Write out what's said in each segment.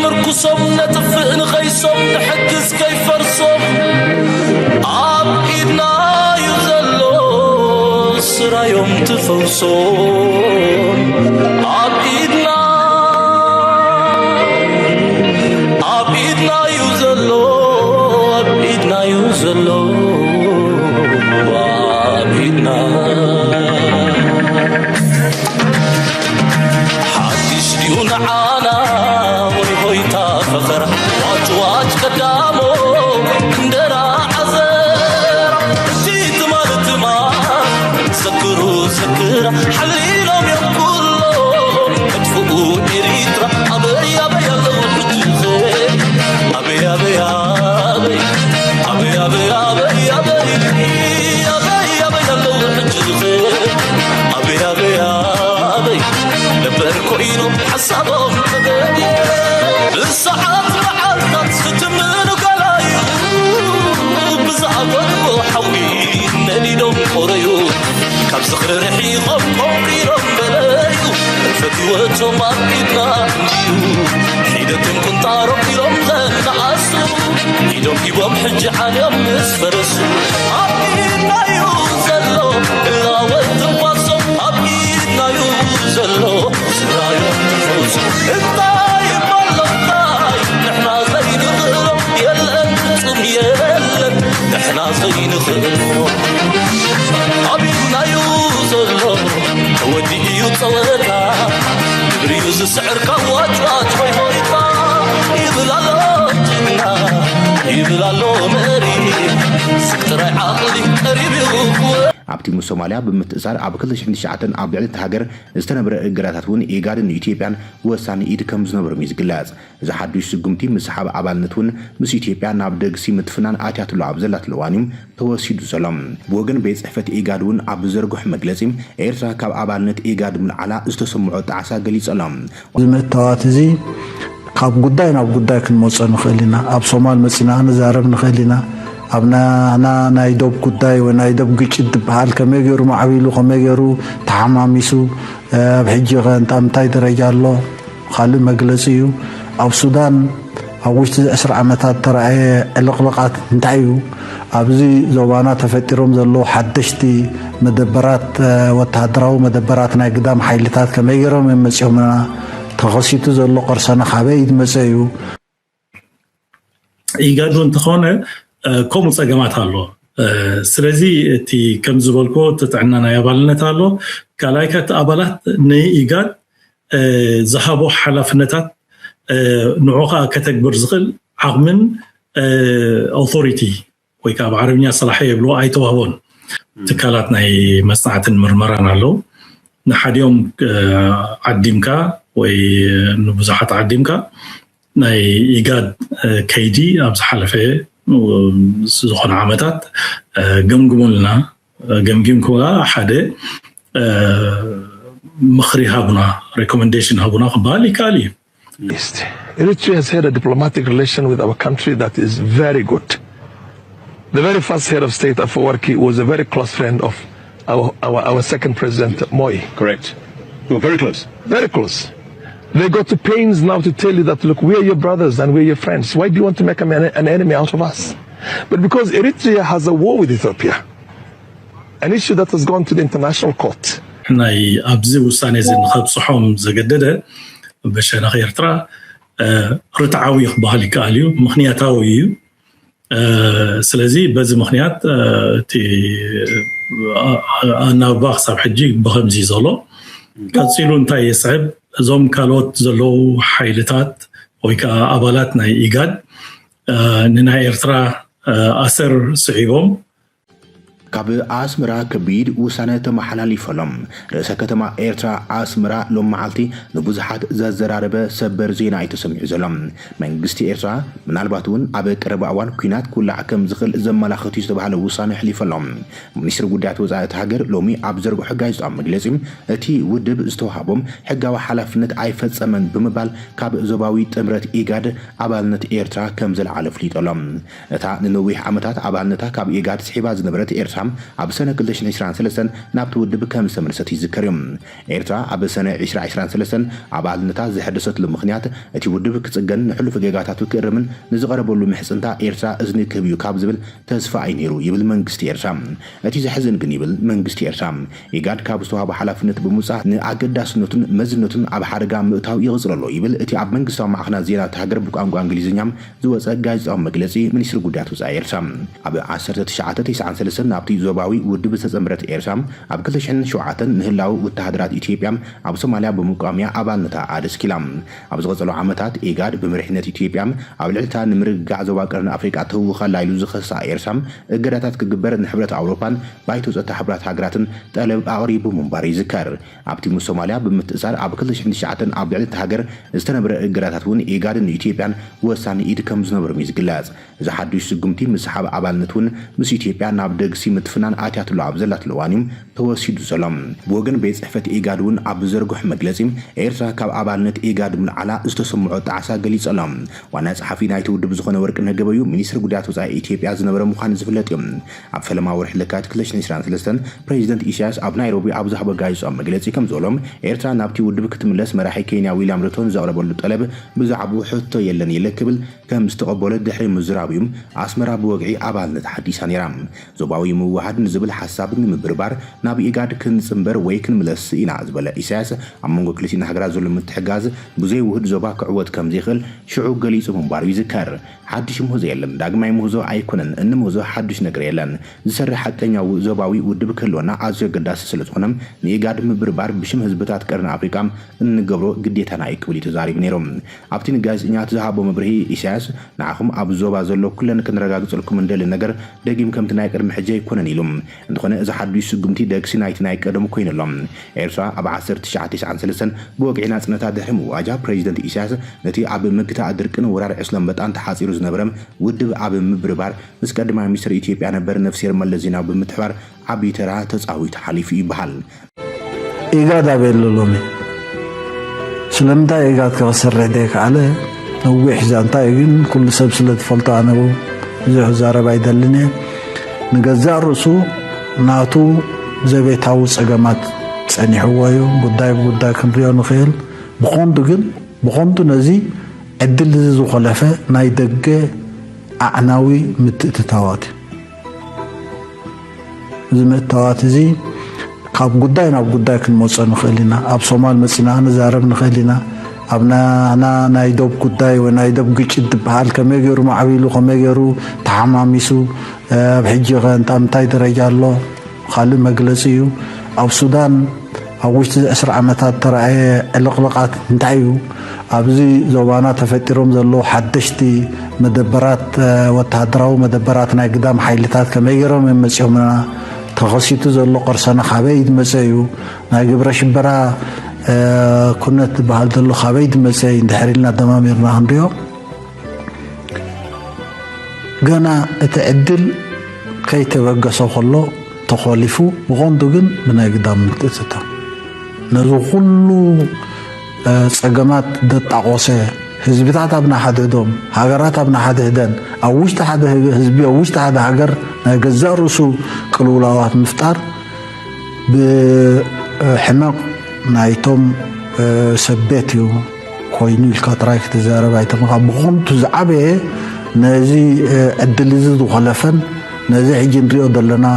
ምርኩሶም ነጥፍእ ንኸይሶም ንሕግዝ ከይፈርሶም ኣብ ኢድና እዩ ዘሎ ስራዮም ትፈውሶም ኣብ ኢድና ኣብ ኢድና እዩ ዘሎ ኣብ ኢድና እዩ ዘሎ ኣብ ኢድና ሓድሽ ድዩ ንዓና ወይ ሆይታ ፈኸራ ዋጭዋጭ ቀዳሞ እንደራ ዓዘራ እቲ ትማል ትማል ዘክሩ ዘክራ ሓሊሎም እዮም ኩሎም መጥፍኡ ኤሪትራ ኣበይ ኣበይ ኣለዉ ሕጂ ኣበይ ኣበይ ኣበይ ኣበይ ኣበይ ኣበይ ኣበይ ኣበይ ኣበይ ኣለዉ ሕጂ ኣበይ ኣበይ ኣበይ ነበር ኮይኖም ሓሳቦም ተገዲ ብሰዓት መዓልታት ክትምኑ ገላዩ ብዝኣፈትዎ ሓዊ ነዲዶም ቆረዩ ካብ ዝኽሪ ርሒቖም ቆንቂሮም በለዩ ፈትወቶም ኣብ ኢድና እንድዩ ሒደቶም ቁንጣሮም ኢሎም ዘነኣሱ ኢዶም ሂቦም ሕጂ ዓንዮም ምስ ፈረሱ ኣብ ኢድናዩ ዘሎ እላወት ትንፋሶም ኣብ ኢድናዩ ዘሎ ስራዮም ትፈውሱ እንታይ እሞ ኣሎ እንታይ ንሕና ዘይንኽእሎ የለን ፍጹም የለን ንሕና ዘይንኽእሎ ኣብ ኢድናዩ ዘሎ ተወዲኡ እዩ ጸወታ ግብሪዩ ዝስዕር ካብ ዋጭዋጭ ሆይ ሆይታ ይብል ኣሎ ጅግና ይብል ኣሎ መሪ ስብ ጥራይ ዓቕሊ ቀሪብ እዩ ክወ ኣብቲ ምስ ሶማልያ ብምትእሳር ኣብ ክልተ ሽሕን ትሽዓተን ኣብ ልዕሊ እቲ ሃገር ዝተነበረ እገዳታት እውን ኢጋድን ኢትዮጵያን ወሳኒ ኢድ ከም ዝነበሮም እዩ ዝግለጽ። እዚ ሓዱሽ ስጉምቲ ምስሓብ ኣባልነት እውን ምስ ኢትዮጵያ ናብ ደግሲ ምትፍናን ኣትያትሉ ኣብ ዘላትሉ እዋን እዩ ተወሲዱ ዘሎ። ብወገን ቤት ጽሕፈት ኢጋድ እውን ኣብ ዝዘርግሖ መግለጺ ኤርትራ ካብ ኣባልነት ኢጋድ ምልዓላ ዝተሰምዖ ጣዕሳ ገሊጹ ኣሎ። እዚ ምእታዋት እዚ ካብ ጉዳይ ናብ ጉዳይ ክንመጾ ንኽእል ኢና። ኣብ ሶማል መጺና ክንዛረብ ንኽእል ኢና። ኣብ ናና ናይ ዶብ ጉዳይ ወይ ናይ ዶብ ግጭት ዝበሃል ከመይ ገይሩ ማዕቢሉ ከመይ ገይሩ ተሓማሚሱ ኣብ ሕጂ ኸ እንታ ምንታይ ደረጃ ኣሎ ካልእ መግለጺ እዩ። ኣብ ሱዳን ኣብ ውሽጢ ዕስራ ዓመታት ተራእየ ዕልቕልቓት እንታይ እዩ? ኣብዚ ዞባና ተፈጢሮም ዘለዉ ሓደሽቲ መደበራት ወተሃደራዊ መደበራት ናይ ግዳም ሓይልታት ከመይ ገይሮም እዮም መጺኦምና? ተኸሲቱ ዘሎ ቅርሰና ካበይ ዝመጸ እዩ? ኢጋድ እውን እንተኾነ ከምኡ ፀገማት ኣሎ። ስለዚ እቲ ከም ዝበልኮ እቲ ጥዕና ናይ ኣባልነት ኣሎ። ካልኣይ ከ እቲ ኣባላት ንኢጋድ ዝሃቦ ሓላፍነታት ንዑ ከዓ ከተግብር ዝኽእል ዓቕምን ኣውቶሪቲ ወይ ከዓ ብዓረብኛ ሰላሐ የብልዎ ኣይተዋህቦን። ትካላት ናይ መፅናዕትን ምርመራን ኣለዉ። ንሓዲኦም ዓዲምካ ወይ ንብዙሓት ዓዲምካ ናይ ኢጋድ ከይዲ ኣብ ዝሓለፈ ዝኾነ ዓመታት ገምግሙልና ገምጊምኩም ሓደ ምኽሪ ሃቡና recommendation ሃቡና ክበሃል ይከኣል እዩ። East. Eritrea has had a diplomatic relation with our country that is very good. The very first head of state, Afwerki, was a very close friend of our, our, our second president, Moi. Correct. We were very close. Very close. They go to pains now to tell you that, look, we are your brothers and we're your friends. Why do you want to make an, an enemy out of us? But because Eritrea has a war with Ethiopia, an issue that has gone to the international court. ናይ ኣብዚ ውሳኔ እዚ ንኸብፅሖም ዘገደደ ብሸነኽ ኤርትራ ርትዓዊ ክበሃል ይከኣል እዩ፣ ምኽንያታዊ እዩ። ስለዚ በዚ ምኽንያት እቲ ኣናብባ ክሳብ ሕጂ ብኸምዚ ዘሎ። ቀፂሉ እንታይ የስዕብ? እዞም ካልኦት ዘለዉ ሓይልታት ወይ ከዓ ኣባላት ናይ ኢጋድ ንናይ ኤርትራ ኣሰር ስዒቦም ካብ ኣስመራ ከቢድ ውሳነ ተመሓላሊፈሎም። ርእሰ ከተማ ኤርትራ ኣስመራ ሎም መዓልቲ ንብዙሓት ዘዘራረበ ሰበር ዜና እዩ ተሰሚዑ ዘሎ። መንግስቲ ኤርትራ ምናልባት እውን ኣብ ቀረባ እዋን ኲናት ክውላዕ ከም ዝኽእል ዘመላኽት እዩ ዝተባህለ ውሳነ ኣሕሊፈሎም። ሚኒስትሪ ጉዳያት ወፃኢ እቲ ሃገር ሎሚ ኣብ ዘርግሖ ጋዜጣዊ መግለፂ እቲ ውድብ ዝተዋህቦም ሕጋዊ ሓላፍነት ኣይፈፀመን ብምባል ካብ ዞባዊ ጥምረት ኢጋድ ኣባልነት ኤርትራ ከም ዘልዓለ ኣፍሊጡ ኣሎ። እታ ንነዊሕ ዓመታት ኣባልነታ ካብ ኢጋድ ስሒባ ዝነበረት ኤርትራ ኣብ ሰነ ክልተ ሽሕን ዕስራን ሰለስተን ናብቲ ውድብ ከም ዝተመልሰት ይዝከር እዩ። ኤርትራ ኣብ ሰነ ዕስራ ዕስራን ሰለስተን ኣባልነታ ዘሐደሰትሉ ምኽንያት፣ እቲ ውድብ ክጽገን ንሕሉፍ ጌጋታቱ ክእርምን ንዝቐረበሉ ምሕጽንታ ኤርትራ እዝኒ ክህብ እዩ ካብ ዝብል ተስፋ እዩ ነይሩ ይብል መንግስቲ ኤርትራ። እቲ ዘሕዝን ግን ይብል መንግስቲ ኤርትራ፣ ኢጋድ ካብ ዝተዋህቦ ሓላፍነት ብምውጻእ ንኣገዳስነቱን መዝነቱን ኣብ ሓደጋ ምእታው ይቕጽል ኣሎ ይብል እቲ ኣብ መንግስታዊ ማዕኸናት ዜና እታ ሃገር ብቋንቋ እንግሊዝኛ ዝወጸ ጋዜጣዊ መግለጺ ሚኒስትሪ ጉዳያት ወጻኢ ኤርትራ። ኣብ ዓሰርተ ትሽዓተ ተስዓን ሰለስተን ናብቲ ዞባዊ ውድብ ዝተጸንበረት ኤርትራ፣ ኣብ ክልተ ሽሕን ሸውዓተን ንህላው ወተሃደራት ኢትዮጵያ ኣብ ሶማልያ ብምቋምያ ኣባልነታ ኣደስኪላ። ኣብ ዝቐጸሉ ዓመታት ኢጋድ ብመሪሕነት ኢትዮጵያ ኣብ ልዕልታ ንምርግጋዕ ዞባ ቀርኒ ኣፍሪቃ ተህውኻላ ኢሉ ዝኸሳ ኤርትራ፣ እገዳታት ክግበር ንሕብረት ኣውሮፓን ባይቶ ጸጥታ ሕቡራት ሃገራትን ጠለብ ኣቕሪቡ ምንባሩ ይዝከር። ኣብቲ ምስ ሶማልያ ብምትእሳር ኣብ ክልተ ሽሕን ትሽዓተን ኣብ ልዕሊ እታ ሃገር ዝተነበረ እገዳታት እውን ኢጋድን ኢትዮጵያን ወሳኒ ኢድ ከም ዝነበሮም እዩ ዝግለጽ። እዚ ሓዱሽ ስጉምቲ ምስሓብ ኣባልነት እውን ምስ ኢትዮጵያ ናብ ደግሲ ምትፍናን ኣትያትሉ ኣብ ዘላትሉ እዋን እዩ ተወሲዱ ዘሎ። ብወገን ቤት ጽሕፈት ኢጋድ እውን ኣብ ዝዘርግሖ መግለጺ፣ ኤርትራ ካብ ኣባልነት ኢጋድ ምልዓላ ዝተሰምዖ ጣዕሳ ገሊጹ ኣሎ። ዋና ጸሓፊ ናይቲ ውድብ ዝኾነ ወርቅነህ ገበዩ ሚኒስትሪ ጉዳያት ወጻኢ ኢትዮጵያ ዝነበረ ምዃኑ ዝፍለጥ እዩ። ኣብ ፈለማ ወርሒ ለካቲት ክልተ ሽሕን ዕስራን ሰለስተን ፕሬዚደንት ኢሳያስ ኣብ ናይሮቢ ኣብ ዝሃቦ ጋዜጣዊ መግለጺ ከም ዝበሎ፣ ኤርትራ ናብቲ ውድብ ክትምለስ መራሒ ኬንያ ዊልያም ሩቶን ዘቕረበሉ ጠለብ ብዛዕባኡ ሕቶ የለን ኢለ ክብል ከም ዝተቐበሎ ድሕሪ ምዝራቡ እዩ ኣስመራ ብወግዒ ኣባልነት ሓዲሳ ነይራ። ዞባዊ ምውሃድ ንዝብል ሓሳብ ንምብርባር ናብ ኢጋድ ክንጽንበር ወይ ክንምለስ ኢና ዝበለ ኢሳያስ፣ ኣብ መንጎ ክልቲኣን ሃገራት ዘሎ ምትሕጋዝ ብዘይ ውህድ ዞባ ክዕወት ከም ዘይኽእል ሽዑ ገሊጹ ምንባሩ ይዝከር። ሓድሽ ምህዞ የለን፣ ዳግማይ ምህዞ ኣይኮነን፣ እንምህዞ ሓድሽ ነገር የለን። ዝሰርሕ ሓቀኛ ው-፣ ዞባዊ ውድብ ክህልወና ኣዝዩ ኣገዳሲ ስለ ዝኾነ፣ ንኢጋድ ምብርባር ብሽም ህዝብታት ቀርኒ ኣፍሪቃ እንገብሮ ግዴታና እዩ ክብል እዩ ተዛሪቡ ነይሩ። ኣብቲ ንጋዜጠኛታት ዝሃቦ መብርሂ ኢሳያስ፣ ንዓኹም ኣብ ዞባ ዘሎ ኩለን ከነረጋግጸልኩም እንደሊ ነገር ደጊም ከምቲ ናይ ቅድሚ ሕጂ ኣይኮነን ኢሉ። እንተኾነ እዚ ሓዱሽ ስጉምቲ ደግሲ ናይቲ ናይ ቀደሙ ኮይኑ ኣሎ። ኤርትራ ኣብ ዓሰርተ ትሽዓተ ተስዓን ሰለስተን ብወግዒ ናጽነታ ድሕሪ ምዋጃ ፕሬዚደንት ኢሳያስ ነቲ ኣብ ምግታእ ድርቅን ወራር ዕስለ ኣንበጣን ተሓጺሩ ዝነበረ ውድብ ኣብ ምብርባር ምስ ቀዳማይ ሚኒስትር ኢትዮጵያ ነበር ነፍስሄር መለስ ዜናዊ ብምትሕባር ዓቢ ተራ ተጻዊቱ ሓሊፉ ይበሃል። ኢጋድ ኣበይ ኣሎ ሎሚ? ስለምንታይ ኢጋድ ከኽስርሕ ዘይከኣለ ነዊሕ ዛንታ እዩ፣ ግን ኩሉ ሰብ ስለ ዝፈልጦ ኣነ እውን ብዙሕ ክዛረብ ኣይደልን እየ። ንገዛእ ርእሱ ናቱ ዘቤታዊ ጸገማት ጸኒሕዎ እዩ። ጉዳይ ብጉዳይ ክንሪኦ ንኽእል። ብቐንዱ ግን ብቐንዱ ነዚ ዕድል እዚ ዝኾለፈ ናይ ደገ ኣዕናዊ ምትእትታዋት እዩ። እዚ ምእታዋት እዚ ካብ ጉዳይ ናብ ጉዳይ ክንመጾ ንኽእል ኢና። ኣብ ሶማል መጺና ክንዛረብ ንኽእል ኢና። ኣብ ናና ናይ ዶብ ጉዳይ ወይ ናይ ዶብ ግጭት ዝበሃል ከመይ ገይሩ ማዕቢሉ፣ ከመይ ገይሩ ተሓማሚሱ፣ ኣብ ሕጂ ኸ እንታ ምንታይ ደረጃ ኣሎ? ካልእ መግለጺ እዩ። ኣብ ሱዳን ኣብ ውሽጢ ዕስራ ዓመታት ተራእየ ዕልቕልቓት እንታይ እዩ? ኣብዚ ዞባና ተፈጢሮም ዘለዉ ሓደሽቲ መደበራት፣ ወተሃደራዊ መደበራት ናይ ግዳም ሓይልታት ከመይ ገይሮም እዮም መጺኦምና? ተኸሲቱ ዘሎ ቅርሰና ካበይ ዝመጸ እዩ? ናይ ግብረ ሽበራ ኩነት ዝበሃል ዘሎ ካበይ ዝመጸ እዩ? እንድሕር ኢልና ደማሚርና ክንሪኦ፣ ገና እቲ ዕድል ከይተበገሰ ከሎ ተኾሊፉ፣ ብቐንዱ ግን ብናይ ግዳም ምትእትታው ነዚ ኩሉ ጸገማት ዘጣቖሰ፣ ህዝብታት ኣብ ንሓድሕዶም፣ ሃገራት ኣብ ንሓድሕደን፣ ኣብ ውሽጢ ሓደ ህዝቢ፣ ኣብ ውሽጢ ሓደ ሃገር ናይ ገዛእ ርእሱ ቅልውላዋት ምፍጣር ብሕመቕ ናይቶም ሰብ ቤት እዩ ኮይኑ ኢልካ ጥራይ ክትዛረብ ኣይትኽእልን። ብኸምቱ ዝዓበየ ነዚ ዕድል እዚ ዝኾለፈን ነዚ ሕጂ ንሪኦ ዘለና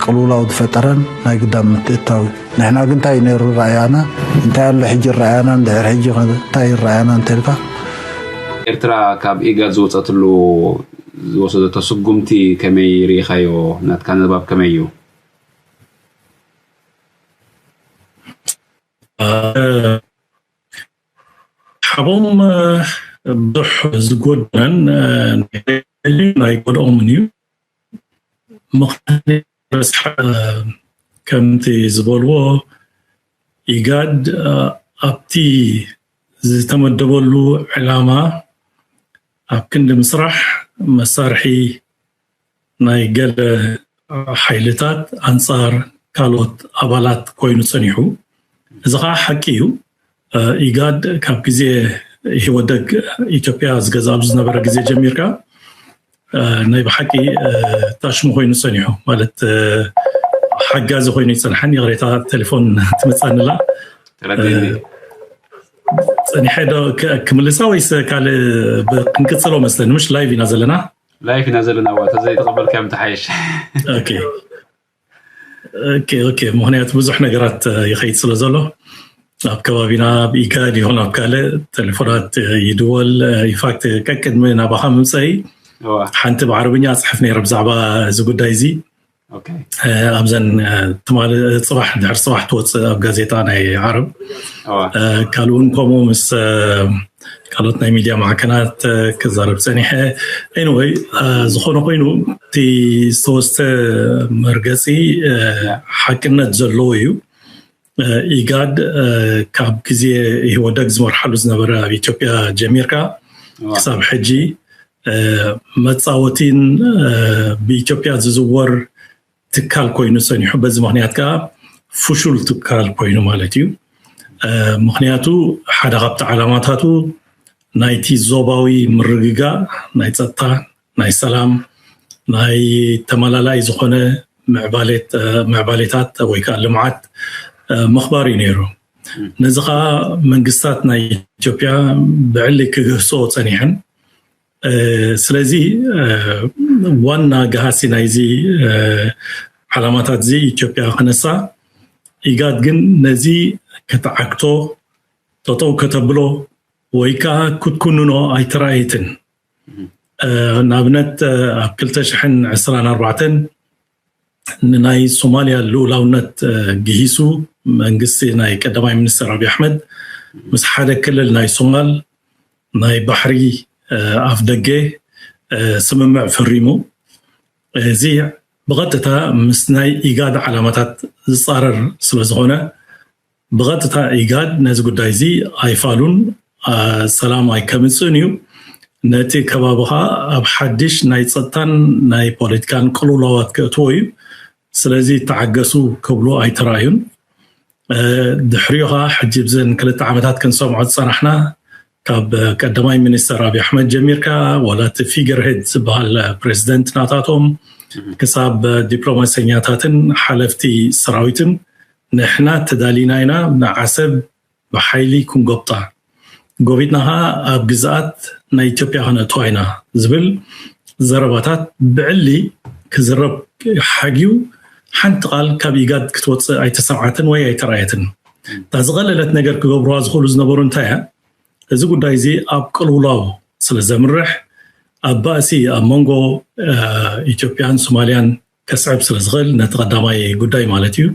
ቅልውላው ዝፈጠረን ናይ ግዳም ምትእትታው እዩ። ንሕና ግን እንታይ እዩ ነይሩ ረኣያና? እንታይ ኣሎ ሕጂ ረኣያና? እንድሕር ሕጂ እንታይ እዩ ረኣያና እንተልካ? ኤርትራ ካብ ኢጋድ ዝወፀትሉ ዝወሰደቶ ስጉምቲ ከመይ ርኢኻዮ? ናትካ ንባብ ከመይ እዩ? ሓቦም ብዙሕ ዝጎደለን ናይ ጎድኦምን እዩ። ምኽንያቱ በዝሓ ከምቲ ዝበልዎ ኢጋድ ኣብቲ ዝተመደበሉ ዕላማ ኣብ ክንዲ ምስራሕ መሳርሒ ናይ ገለ ሓይልታት ኣንጻር ካልኦት ኣባላት ኮይኑ ጸኒሑ። እዚ ኸዓ ሓቂ እዩ። ኢጋድ ካብ ግዜ ኢህወደግ ኢትዮጵያ ዝገዝኣሉ ዝነበረ ግዜ ጀሚርካ ናይ ብሓቂ ታሽሙ ኮይኑ ጸኒሑ፣ ማለት ሓጋዚ ኮይኑ ይጸንሐን። ይቕሬታ፣ ቴሌፎን ትመጻንላ። ጸኒሐ ዶ ክምልሳ ወይስ ካልእ? ክንቅጽሎ መስለኒ፣ ምሽ ላይቭ ኢና ዘለና። ላይፍ ኢና ዘለና። ዋ ተዘይተቐበልካ ምትሓየሽ። ኦኬ፣ ምክንያቱ ብዙሕ ነገራት ይኸይድ ስለ ዘሎ፣ ኣብ ከባቢና፣ ኣብ ኢጋድ ይኹን ኣብ ካልእ ቴሌፎናት ይድወል። ኢንፋክት ቀቅድሚ ናባኻ ምምፀኢ ሓንቲ ብዓረብኛ ኣፅሕፍ ነይረ ብዛዕባ እዚ ጉዳይ እዚ። ኣብዘን ትማሊ፣ ፅባሕ፣ ድሕሪ ፅባሕ ትወፅእ ኣብ ጋዜጣ ናይ ዓረብ። ካልኡ እውን ከምኡ ምስ ካልኦት ናይ ሚድያ ማዕከናት ክዛረብ ፀኒሐ። ኤኒወይ፣ ዝኾነ ኮይኑ እቲ ዝተወስተ መርገፂ ሓቅነት ዘለዎ እዩ። ኢጋድ ካብ ግዜ ኢህወደግ ዝመርሓሉ ዝነበረ፣ ኣብ ኢትዮጵያ ጀሚርካ ክሳብ ሕጂ መፃወቲን ብኢትዮጵያ ዝዝወር ትካል ኮይኑ ጸኒሑ። በዚ ምክንያት ከዓ ፍሹል ትካል ኮይኑ ማለት እዩ። ምክንያቱ ሓደ ካብቲ ዓላማታቱ ናይቲ ዞባዊ ምርግጋእ፣ ናይ ጸጥታ፣ ናይ ሰላም፣ ናይ ተመላላይ ዝኾነ ምዕባሌታት ወይ ከዓ ልምዓት ምኽባር እዩ ነይሩ። ነዚ ከዓ መንግስታት ናይ ኢትዮጵያ ብዕሊ ክግህስኦ ጸኒሐን። ስለዚ ዋና ገሃሲ ናይዚ ዓላማታት እዚ ኢትዮጵያ ክነሳ፣ ኢጋድ ግን ነዚ ከተዓግቶ፣ ጠጠው ከተብሎ ወይ ከዓ ክትኩንኖ ኣይተራእየትን። ንኣብነት ኣብ ክልተ ሽሕን ዕስራን ኣርባዕተን ንናይ ሶማልያ ልኡላውነት ግሂሱ መንግስቲ ናይ ቀዳማይ ሚኒስትር ኣብይ ኣሕመድ ምስ ሓደ ክልል ናይ ሶማል ናይ ባሕሪ ኣፍ ደገ ስምምዕ ፈሪሙ። እዚ ብቐጥታ ምስ ናይ ኢጋድ ዓላማታት ዝፃረር ስለ ዝኾነ ብቐጥታ ኢጋድ ነዚ ጉዳይ እዚ ኣይፋሉን፣ ሰላም ኣይከምፅእን እዩ። ነቲ ከባቢ ኸዓ ኣብ ሓድሽ ናይ ፀጥታን ናይ ፖለቲካን ቅልውላዋት ከእትዎ እዩ። ስለዚ ተዓገሱ ክብሉ ኣይተራእዩን። ድሕሪኡ ኸዓ ሕጂ ብዘን ክልተ ዓመታት ክንሰምዖ ዝፀናሕና ካብ ቀዳማይ ሚኒስተር ኣብይ ኣሕመድ ጀሚርካ ዋላ እቲ ፊገር ሄድ ዝበሃል ፕሬዚደንት ናታቶም ክሳብ ዲፕሎማሰኛታትን ሓለፍቲ ሰራዊትን ንሕና ተዳሊና ኢና ንዓሰብ ብሓይሊ ክንጎብጣ፣ ጎቢጥና ኸዓ ኣብ ግዝኣት ናይ ኢትዮጵያ ከነእትዋ ኢና ዝብል ዘረባታት ብዕሊ ክዝረብ ሓግዩ ሓንቲ ቃል ካብ ኢጋድ ክትወፅእ ኣይተሰምዓትን ወይ ኣይተራእየትን። እታ ዝቐለለት ነገር ክገብርዋ ዝኽእሉ ዝነበሩ እንታይ እያ? እዚ ጉዳይ እዚ ኣብ ቅልውላው ስለ ዘምርሕ ኣብ ባእሲ ኣብ መንጎ ኢትዮጵያን ሶማልያን ከስዕብ ስለ ዝኽእል ነቲ ቀዳማይ ጉዳይ ማለት እዩ።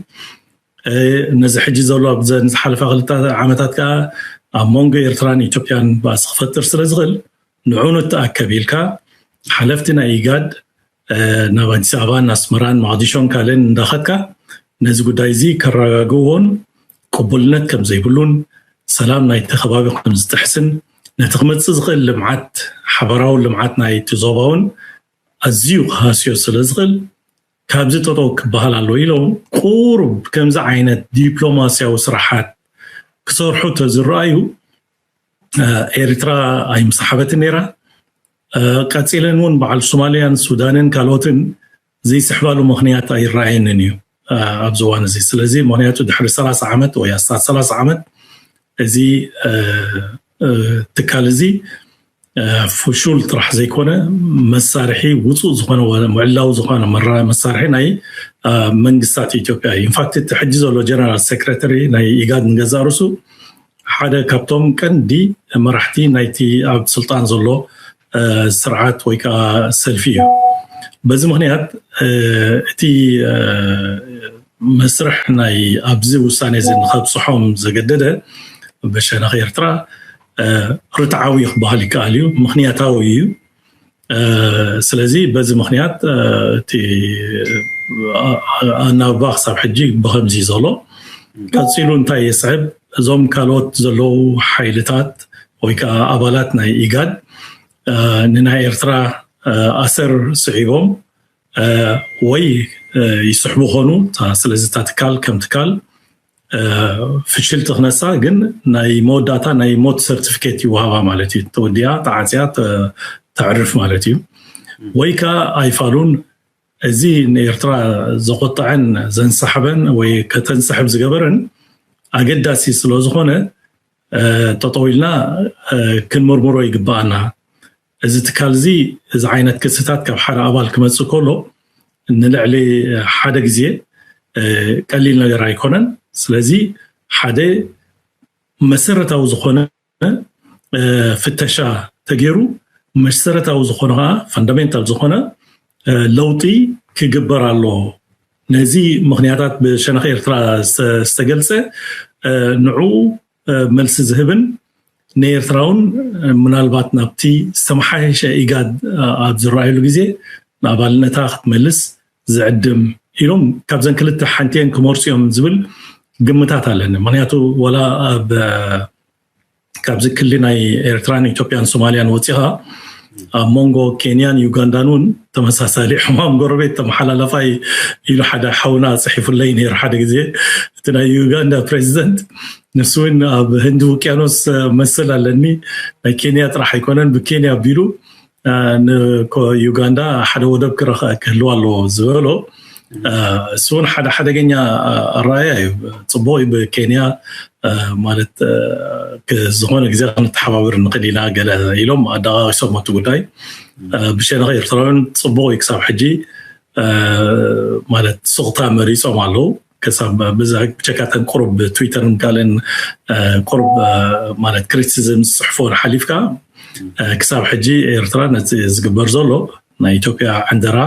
ነዚ ሕጂ ዘሎ ኣብዘን ዝሓለፋ ክልተ ዓመታት ከዓ ኣብ መንጎ ኤርትራን ኢትዮጵያን ባእሲ ክፈጥር ስለ ዝኽእል ንዑ ንተኣከብ ኢልካ ሓለፍቲ ናይ ኢጋድ ናብ ኣዲስ ኣበባን ኣስመራን መቓዲሾን ካልእን እንዳኸድካ ነዚ ጉዳይ እዚ ከረጋግዎን ቅቡልነት ከም ዘይብሉን ሰላም ናይቲ ከባቢ ከም ዝጥሕስን ነቲ ክመፅእ ዝኽእል ልምዓት ሓበራዊ ልምዓት ናይቲ ዞባ እውን ኣዝዩ ክሃስዮ ስለ ዝኽእል ካብዚ ጠጠው ክበሃል ኣለዎ ኢሎም ቁሩብ ከምዚ ዓይነት ዲፕሎማስያዊ ስራሓት ክሰርሑ ተዝረኣዩ ኤርትራ ኣይምሰሓበትን ነይራ። ቀፂለን እውን በዓል ሶማልያን ሱዳንን ካልኦትን ዘይስሕባሉ ምኽንያት ኣይረኣየንን እዩ። ኣብዚ እዋን እዚ ስለዚ ምኽንያቱ ድሕሪ ሰላሳ ዓመት ወይ ኣስታት ሰላሳ ዓመት እዚ ትካል እዚ ፍሹል ጥራሕ ዘይኮነ መሳርሒ ውፁእ ዝኾነ ምዕላዊ ዝኾነ መሳርሒ ናይ መንግስታት ኢትዮጵያ እዩ። ኢንፋክት እቲ ሕጂ ዘሎ ጀነራል ሴክሬተሪ ናይ ኢጋድ ንገዛእ ርሱ ሓደ ካብቶም ቀንዲ መራሕቲ ናይቲ ኣብ ስልጣን ዘሎ ስርዓት ወይ ከዓ ሰልፊ እዩ። በዚ ምክንያት እቲ መስርሕ ናይ ኣብዚ ውሳኔ እዚ ንኸብፅሖም ዘገደደ ብሸነኽ ኤርትራ ርትዓዊ ክበሃል ይከኣል እዩ፣ ምክንያታዊ እዩ። ስለዚ በዚ ምክንያት እቲ ኣናብባ ክሳብ ሕጂ ብኸምዚ ዘሎ ቀፂሉ እንታይ የስዕብ? እዞም ካልኦት ዘለዉ ሓይልታት ወይ ከዓ ኣባላት ናይ ኢጋድ ንናይ ኤርትራ ኣሰር ስዒቦም ወይ ይስሕቡ ኾኑ። ስለዚ እታ ትካል ከም ትካል ፍሽልቲ ክነሳ ግን ናይ መወዳእታ ናይ ሞት ሰርቲፊኬት ይወሃባ ማለት እዩ። ተወዲኣ ተዓፅያ ተዕርፍ ማለት እዩ። ወይ ከዓ ኣይፋሉን። እዚ ንኤርትራ ዘቆጠዐን ዘንሳሕበን ወይ ከተንስሕብ ዝገበረን ኣገዳሲ ስለዝኾነ ጠጠው ኢልና ክንምርምሮ ይግባኣና። እዚ ትካል እዚ እዚ ዓይነት ክስታት ካብ ሓደ ኣባል ክመፅእ ከሎ ንልዕሊ ሓደ ግዜ ቀሊል ነገር ኣይኮነን። ስለዚ ሓደ መሰረታዊ ዝኾነ ፍተሻ ተገይሩ መሰረታዊ ዝኾነ ከዓ ፈንዳሜንታል ዝኾነ ለውጢ ክግበር ኣሎ። ነዚ ምክንያታት ብሸነኽ ኤርትራ ዝተገልፀ ንዑ መልሲ ዝህብን ንኤርትራ እውን ምናልባት ናብቲ ዝተመሓየሸ ኢጋድ ኣብ ዝረኣየሉ ግዜ ንኣባልነታ ክትመልስ ዝዕድም ኢሎም ካብዘን ክልተ ሓንቲየን ክመርፁ እዮም ዝብል ግምታት ኣለኒ። ምክንያቱ ወላ ኣብ ካብዚ ክሊ ናይ ኤርትራን ኢትዮጵያን ሶማልያን ወፂኻ ኣብ መንጎ ኬንያን ዩጋንዳን እውን ተመሳሳሊ ሕማም ጎረቤት ተመሓላላፋይ ኢሉ ሓደ ሓውና ፅሒፉለይ ነይሩ ሓደ ግዜ። እቲ ናይ ዩጋንዳ ፕሬዚደንት ንሱ እውን ኣብ ህንዲ ውቅያኖስ መሰል ኣለኒ ናይ ኬንያ ጥራሕ ኣይኮነን ብኬንያ ኣቢሉ ንዩጋንዳ ሓደ ወደብ ክረኸ ክህልዋ ኣለዎ ዝበሎ እሱ እውን ሓደ ሓደገኛ ኣረኣያ እዩ። ፅቡቅ እዩ ብኬንያ ማለት ዝኾነ ግዜ ክንተሓባብር ንኽእል ኢና ገለ ኢሎም ኣደቃቂሶም እቲ ጉዳይ። ብሸነኽ ኤርትራውያን ፅቡቅ እዩ ክሳብ ሕጂ ማለት ስቕታ መሪፆም ኣለዉ። ክሳብ ብቻካተን ቁሩብ ብትዊተርን ካልእን ቁሩብ ማለት ክሪቲሲዝም ዝፅሕፎ ሓሊፍካ ክሳብ ሕጂ ኤርትራ ነቲ ዝግበር ዘሎ ናይ ኢትዮጵያ ዕንደራ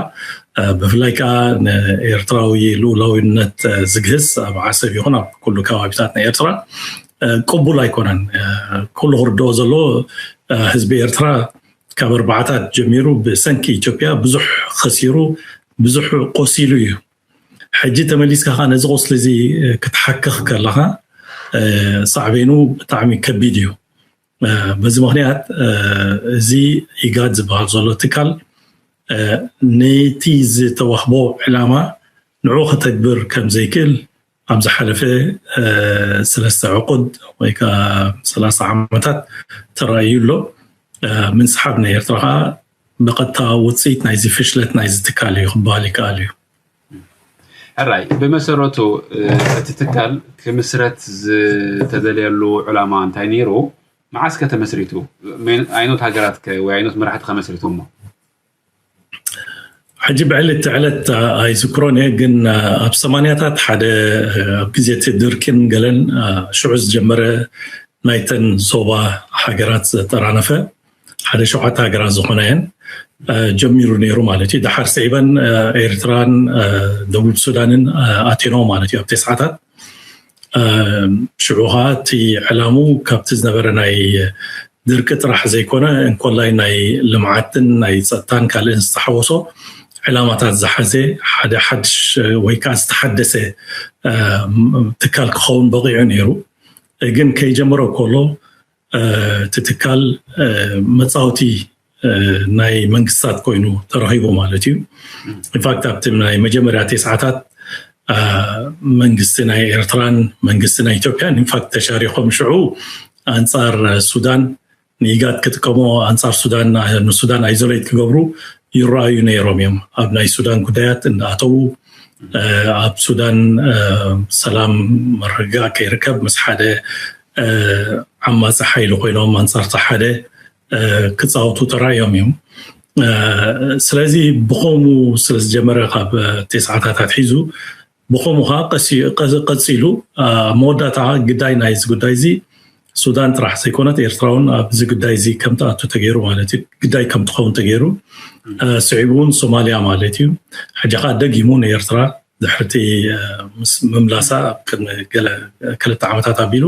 ብፍላይ ከዓ ንኤርትራዊ ልኡላዊነት ዝግህስ ኣብ ዓሰብ ይኹን ኣብ ኩሉ ከባቢታት ናይ ኤርትራ ቅቡል ኣይኮነን። ኩሉ ክርድኦ ዘሎ ህዝቢ ኤርትራ ካብ ኣርባዓታት ጀሚሩ ብሰንኪ ኢትዮጵያ ብዙሕ ከሲሩ ብዙሕ ቆሲሉ እዩ። ሕጂ ተመሊስካ ከዓ ነዚ ቁስሊ እዚ ክትሓክኽ ከለኻ ሳዕቤኑ ብጣዕሚ ከቢድ እዩ። በዚ ምክንያት እዚ ኢጋድ ዝበሃል ዘሎ ትካል ነቲ ዝተዋህቦ ዕላማ ንዑ ከተግብር ከም ዘይክእል ኣብ ዝሓለፈ ሰለስተ ዕቁድ ወይ ከዓ ሰላሳ ዓመታት ተራእዩ ኣሎ። ምንስሓብ ናይ ኤርትራ ከዓ ብቐጥታ ውፅኢት ናይዚ ፍሽለት ናይዚ ትካል እዩ ክበሃል ይከኣል እዩ። ሕራይ ብመሰረቱ እቲ ትካል ክምስረት ዝተደለየሉ ዕላማ እንታይ ነይሩ? መዓስ ከ ተመስሪቱ? ኣይኖት ሃገራት ወይ ኣይኖት መራሕቲ ከመስሪቱ እሞ ሕጂ ብዕልቲ ዕለት ኣይዝክሮን እየ፣ ግን ኣብ ሰማንያታት ሓደ ኣብ ግዜ እቲ ድርቂን ገለን ሽዑ ዝጀመረ ናይተን ዞባ ሃገራት ዘጠራነፈ ሓደ ሸውዓተ ሃገራት ዝኾና እየን ጀሚሩ ነይሩ ማለት እዩ። ድሓር ስዒበን ኤርትራን ደቡብ ሱዳንን ኣቴኖ ማለት እዩ ኣብ ተስዓታት። ሽዑ ከዓ እቲ ዕላሙ ካብቲ ዝነበረ ናይ ድርቂ ጥራሕ ዘይኮነ እንኮላይ ናይ ልምዓትን ናይ ፀጥታን ካልእን ዝተሓወሶ ዕላማታት ዝሓዘ ሓደ ሓድሽ ወይ ከዓ ዝተሓደሰ ትካል ክኸውን በቂዑ ነይሩ። ግን ከይጀመረ ከሎ እቲ ትካል መፃወቲ ናይ መንግስታት ኮይኑ ተረኺቡ ማለት እዩ። ኢንፋክት ኣብቲ ናይ መጀመርያ ተስዓታት መንግስቲ ናይ ኤርትራን መንግስቲ ናይ ኢትዮጵያን ኢንፋክት ተሻሪኮም ሽዑ ኣንፃር ሱዳን ንኢጋድ ክጥቀሞ ኣንፃር ሱዳን ንሱዳን ኣይዞሌት ክገብሩ ይረኣዩ ነይሮም እዮም። ኣብ ናይ ሱዳን ጉዳያት እንዳኣተዉ ኣብ ሱዳን ሰላም ምርግጋእ ከይርከብ ምስ ሓደ ዓማፂ ሓይሊ ኮይኖም ኣንፃርቲ ሓደ ክፃወቱ ተራእዮም እዮም። ስለዚ ብኸምኡ ስለዝጀመረ ካብ ተስዓታት ኣትሒዙ ብኸምኡ ከዓ ቀፂሉ መወዳእታ ግዳይ ናይዚ ጉዳይ እዚ ሱዳን ጥራሕ ዘይኮነት ኤርትራ እውን ኣብዚ ጉዳይ እዚ ከምትኣቱ ተገይሩ ማለት እዩ። ግዳይ ከምትኸውን ተገይሩ ስዒቡ እውን ሶማልያ ማለት እዩ። ሕጂ ከዓ ደጊሙ ንኤርትራ ድሕርቲ ምስ ምምላሳ ኣብ ቅድሚ ገለ ክልተ ዓመታት ኣቢሉ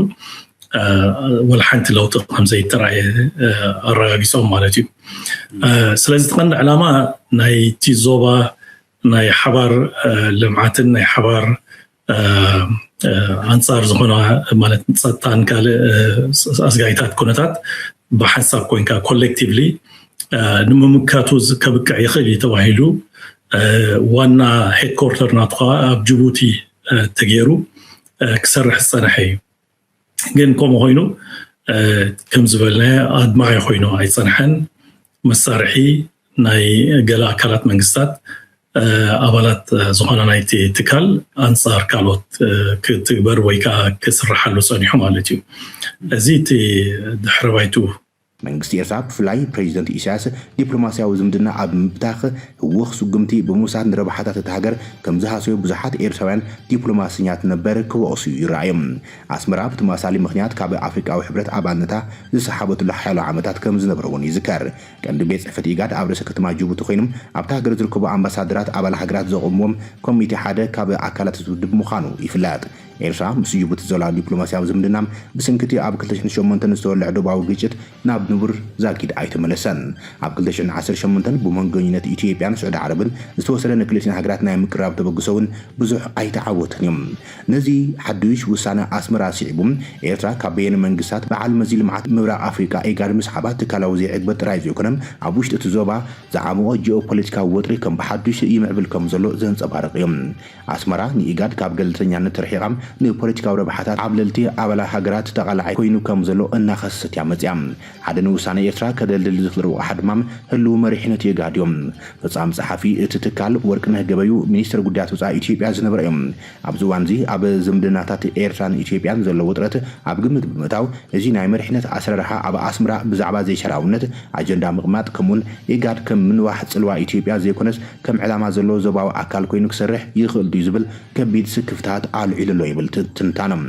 ወላ ሓንቲ ለውጢ ከምዘይተራየ ኣረጋጊፆም ማለት እዩ። ስለዚ ትቐንዲ ዕላማ ናይቲ ዞባ ናይ ሓባር ልምዓትን ናይ ሓባር ኣንፃር ዝኾነ ማለት ፀጥታን ካልእ ኣስጋይታት ኩነታት ብሓንሳብ ኮይንካ ኮሌክቲቭሊ ንምምካቱ ከብቅዕ ይኽእል እዩ ተባሂሉ ዋና ሄድኮርተር ናቱ ከዓ ኣብ ጅቡቲ ተገይሩ ክሰርሕ ዝፀነሐ እዩ። ግን ከምኡ ኮይኑ ከም ዝበልናዮ ኣድማዒ ኮይኑ ኣይፀንሐን። መሳርሒ ናይ ገለ ኣካላት መንግስታት ኣባላት ዝኾነ ናይቲ ትካል ኣንፃር ካልኦት ክትግበር ወይ ከዓ ክስርሓሉ ፀኒሑ ማለት እዩ። እዚ እቲ ድሕረ ባይቱ። መንግስቲ ኤርትራ ብፍላይ ፕሬዚደንት ኢሳያስ ዲፕሎማስያዊ ዝምድና ኣብ ምብታኽ ህወኽ ስጉምቲ ብምውሳድ ንረብሓታት እታ ሃገር ከም ዝሃሰዩ ብዙሓት ኤርትራውያን ዲፕሎማስኛት ነበር ክወቕሱ ይረኣዮም። ኣስመራ ብተመሳሳሊ ምኽንያት ካብ ኣፍሪቃዊ ሕብረት ኣባልነታ ዝሰሓበትሉ ሓያሎ ዓመታት ከም ዝነበረ እውን ይዝከር። ቀንዲ ቤት ጽሕፈት ኢጋድ ኣብ ርእሰ ከተማ ጅቡቲ ኮይኖም ኣብታ ሃገር ዝርከቡ ኣምባሳደራት ኣባል ሃገራት ዘቑምዎም ኮሚቴ ሓደ ካብ ኣካላት እቲ ውድብ ምዃኑ ይፍለጥ። ኤርትራ ምስ ጅቡቲ ዘለዋ ዲፕሎማስያዊ ዝምድና ብስንክቲ ኣብ ክልተ ሽሕን ሸሞንተን ዝተወልዐ ዶባዊ ግጭት ናብ ንቡር ዛጊድ ኣይተመለሰን። ኣብ ክልተ ሽሕን ዓሰርተ ሸሞንተን ብመንጎኝነት ኢትዮጵያን ስዑዲ ዓረብን ዝተወሰደ ንክልቲን ሃገራት ናይ ምቅራብ ተበግሶ እውን ብዙሕ ኣይተዓወትን እዮም። ነዚ ሓዱሽ ውሳነ ኣስመራ ስዒቡ ኤርትራ ካብ በየነ መንግስታት በዓል መዚ ልምዓት ምብራቕ ኣፍሪቃ ኢጋድ ምስሓባ ትካላዊ ዘይዕግበት ጥራይ ዘይኮነ ኣብ ውሽጢ እቲ ዞባ ዝዓመቖ ጂኦፖለቲካዊ ወጥሪ ከም ብሓዱሽ ይምዕብል ከም ዘሎ ዘንጸባርቕ እዮም። ኣስመራ ንኢጋድ ካብ ገለልተኛነት ተርሒቓ ንፖለቲካዊ ረብሓታት ዓብለልቲ ኣባላት ሃገራት ተቓላዓይ ኮይኑ ከም ዘሎ እናኸሰሰት እያ መጽያ። ሓደ ንውሳነ ኤርትራ ከደልድል ዝኽእል ረቑሓ ድማ ህልው መሪሕነት ኢጋድ እዮም። ፈጻሚ ጸሓፊ እቲ ትካል ወርቅነህ ገበዩ ሚኒስትር ጉዳያት ወጻኢ ኢትዮጵያ ዝነበረ እዮም። ኣብዚ እዋን እዚ ኣብ ዝምድናታት ኤርትራን ኢትዮጵያን ዘሎ ውጥረት ኣብ ግምት ብምእታው እዚ ናይ መሪሕነት ኣሰራርሓ ኣብ ኣስመራ ብዛዕባ ዘይሻራውነት ኣጀንዳ ምቕማጥ ከምኡውን ኢጋድ ከም ምንዋሕ ጽልዋ ኢትዮጵያ ዘይኮነስ ከም ዕላማ ዘለዎ ዞባዊ ኣካል ኮይኑ ክሰርሕ ይኽእል ድዩ ዝብል ከቢድ ስክፍታት ኣልዒሉ ኣሎ ይብል ትንታኖም።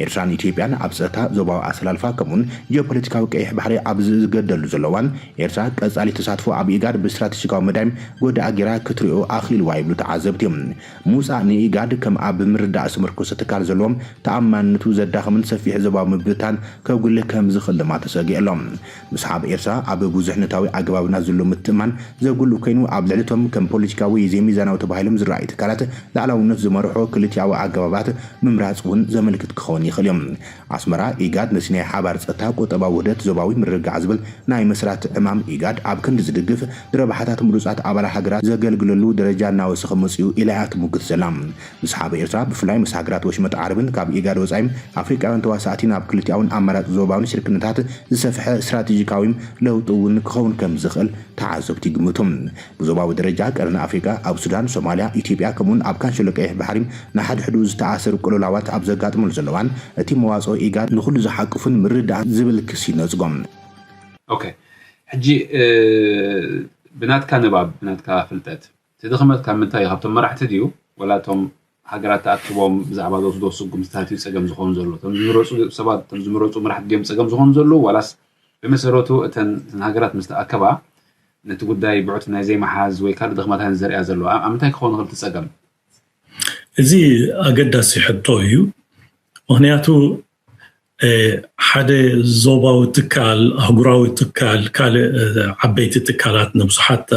ኤርትራን ኢትዮጵያን ኣብ ጸጥታ ዞባዊ ኣሰላልፋ ከምኡን ጂኦፖለቲካዊ ቀይሕ ባሕሪ ኣብ ዝገደሉ ዘለዋን ኤርትራ ቀጻሊ ተሳትፎ ኣብ ኢጋድ ብስትራቴጂካዊ መዳይም ጎዳኣ ጌራ ክትሪኦ ኣኽኢልዋ ይብሉ ተዓዘብቲ። ምውጻእ ንኢጋድ ከም ኣብ ምርዳእ ዝተመርኮሰ ትካል ዘለዎም ተኣማንነቱ ዘዳኽምን ሰፊሕ ዞባዊ ምብታን ከጉልህ ከም ዝኽእል ድማ ተሰጊእሎም። ምስሓብ ኤርትራ ኣብ ብዙሕነታዊ ኣገባብና ዘሎ ምትእማን ዘጉልእ ኮይኑ ኣብ ልዕሊ እቶም ከም ፖለቲካዊ ዘይሚዛናዊ ተባሂሎም ዝረኣዩ ትካላት ላዕላውነት ዝመርሖ ክልቲኣዊ ኣገባባት ምምራጽ እውን ዘመልክት ክኸውን ይኽእል እዮም። ኣስመራ ኢጋድ ነቲ ናይ ሓባር ጸጥታ ቁጠባዊ ውህደት ዞባዊ ምርግጋዕ ዝብል ናይ መስራት ዕማም ኢጋድ ኣብ ክንዲ ዝድግፍ ንረብሓታት ምሩጻት ኣባላት ሃገራት ዘገልግለሉ ደረጃ እናወሰኸ መጺኡ ኢላ እያ ትምጉት ዘላ። ምስሓብ ኤርትራ ብፍላይ ምስ ሃገራት ወሽመጥ ዓረብን ካብ ኢጋድ ወጻኢ ኣፍሪቃውያን ተዋሳእቲ ናብ ክልቲኣውን ኣማራጺ ዞባውን ሽርክነታት ዝሰፍሐ ስትራቴጂካዊ ለውጢ እውን ክኸውን ከም ዝኽእል ተዓዘብቲ ይግምቱ። ብዞባዊ ደረጃ ቀርኒ ኣፍሪቃ ኣብ ሱዳን፣ ሶማልያ፣ ኢትዮጵያ ከምኡን ኣብ ካንሸሎ ቀይሕ ባሕሪ ንሓድሕዱ ዝተኣሰሩ ቅልውላዋት ኣብ ዘጋጥመሉ ዘለዋን እቲ መዋጽኦ ኢጋድ ንኹሉ ዝሓቅፉን ምርዳእ ዝብል ክስ ይነጽጎም። ኦኬ ሕጂ ብናትካ ንባብ ብናትካ ፍልጠት እቲ ድኽመት ካብ ምንታይ እዩ? ካብቶም መራሕቲ ድዩ ወላ እቶም ሃገራት ተኣኪቦም ብዛዕባ ዝወስዶ ስጉምትታት እዩ ጸገም ዝኾኑ ዘሎ? እቶም ዝምረፁ ሰባት እቶም ዝምረፁ መራሕቲ ድዮም ጸገም ዝኾኑ ዘለዉ ዋላስ ብመሰረቱ እተን እተን ሃገራት ምስ ተኣከባ ነቲ ጉዳይ ብዕቱብ ናይ ዘይመሓዝ ወይ ካልእ ድኽመታት ዘርእያ ዘለዋ ኣብ ምንታይ ክኸውን ይኽእል እቲ ጸገም? እዚ ኣገዳሲ ሕቶ እዩ። ምክንያቱ ሓደ ዞባዊ ትካል፣ ኣህጉራዊ ትካል፣ ካልእ ዓበይቲ ትካላት ንብዙሓት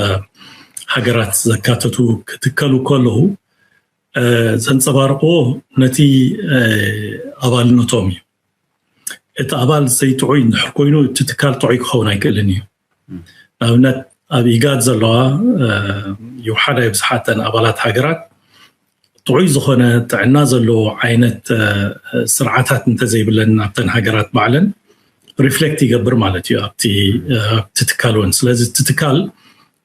ሃገራት ዘካተቱ ክትከሉ ከለዉ ዘንፀባርቅዎ ነቲ ኣባልነቶም እዩ። እቲ ኣባል ዘይጥዑይ እንድሕር ኮይኑ እቲ ትካል ጥዑይ ክኸውን ኣይክእልን እዩ። ንኣብነት ኣብ ኢጋድ ዘለዋ ይውሓዳ ይብዝሓተን ኣባላት ሃገራት ጥዑይ ዝኾነ ጥዕና ዘለዎ ዓይነት ስርዓታት እንተዘይብለን ኣብተን ሃገራት ባዕለን ሪፍሌክት ይገብር ማለት እዩ ኣብቲ ትካል እውን። ስለዚ እቲ ትካል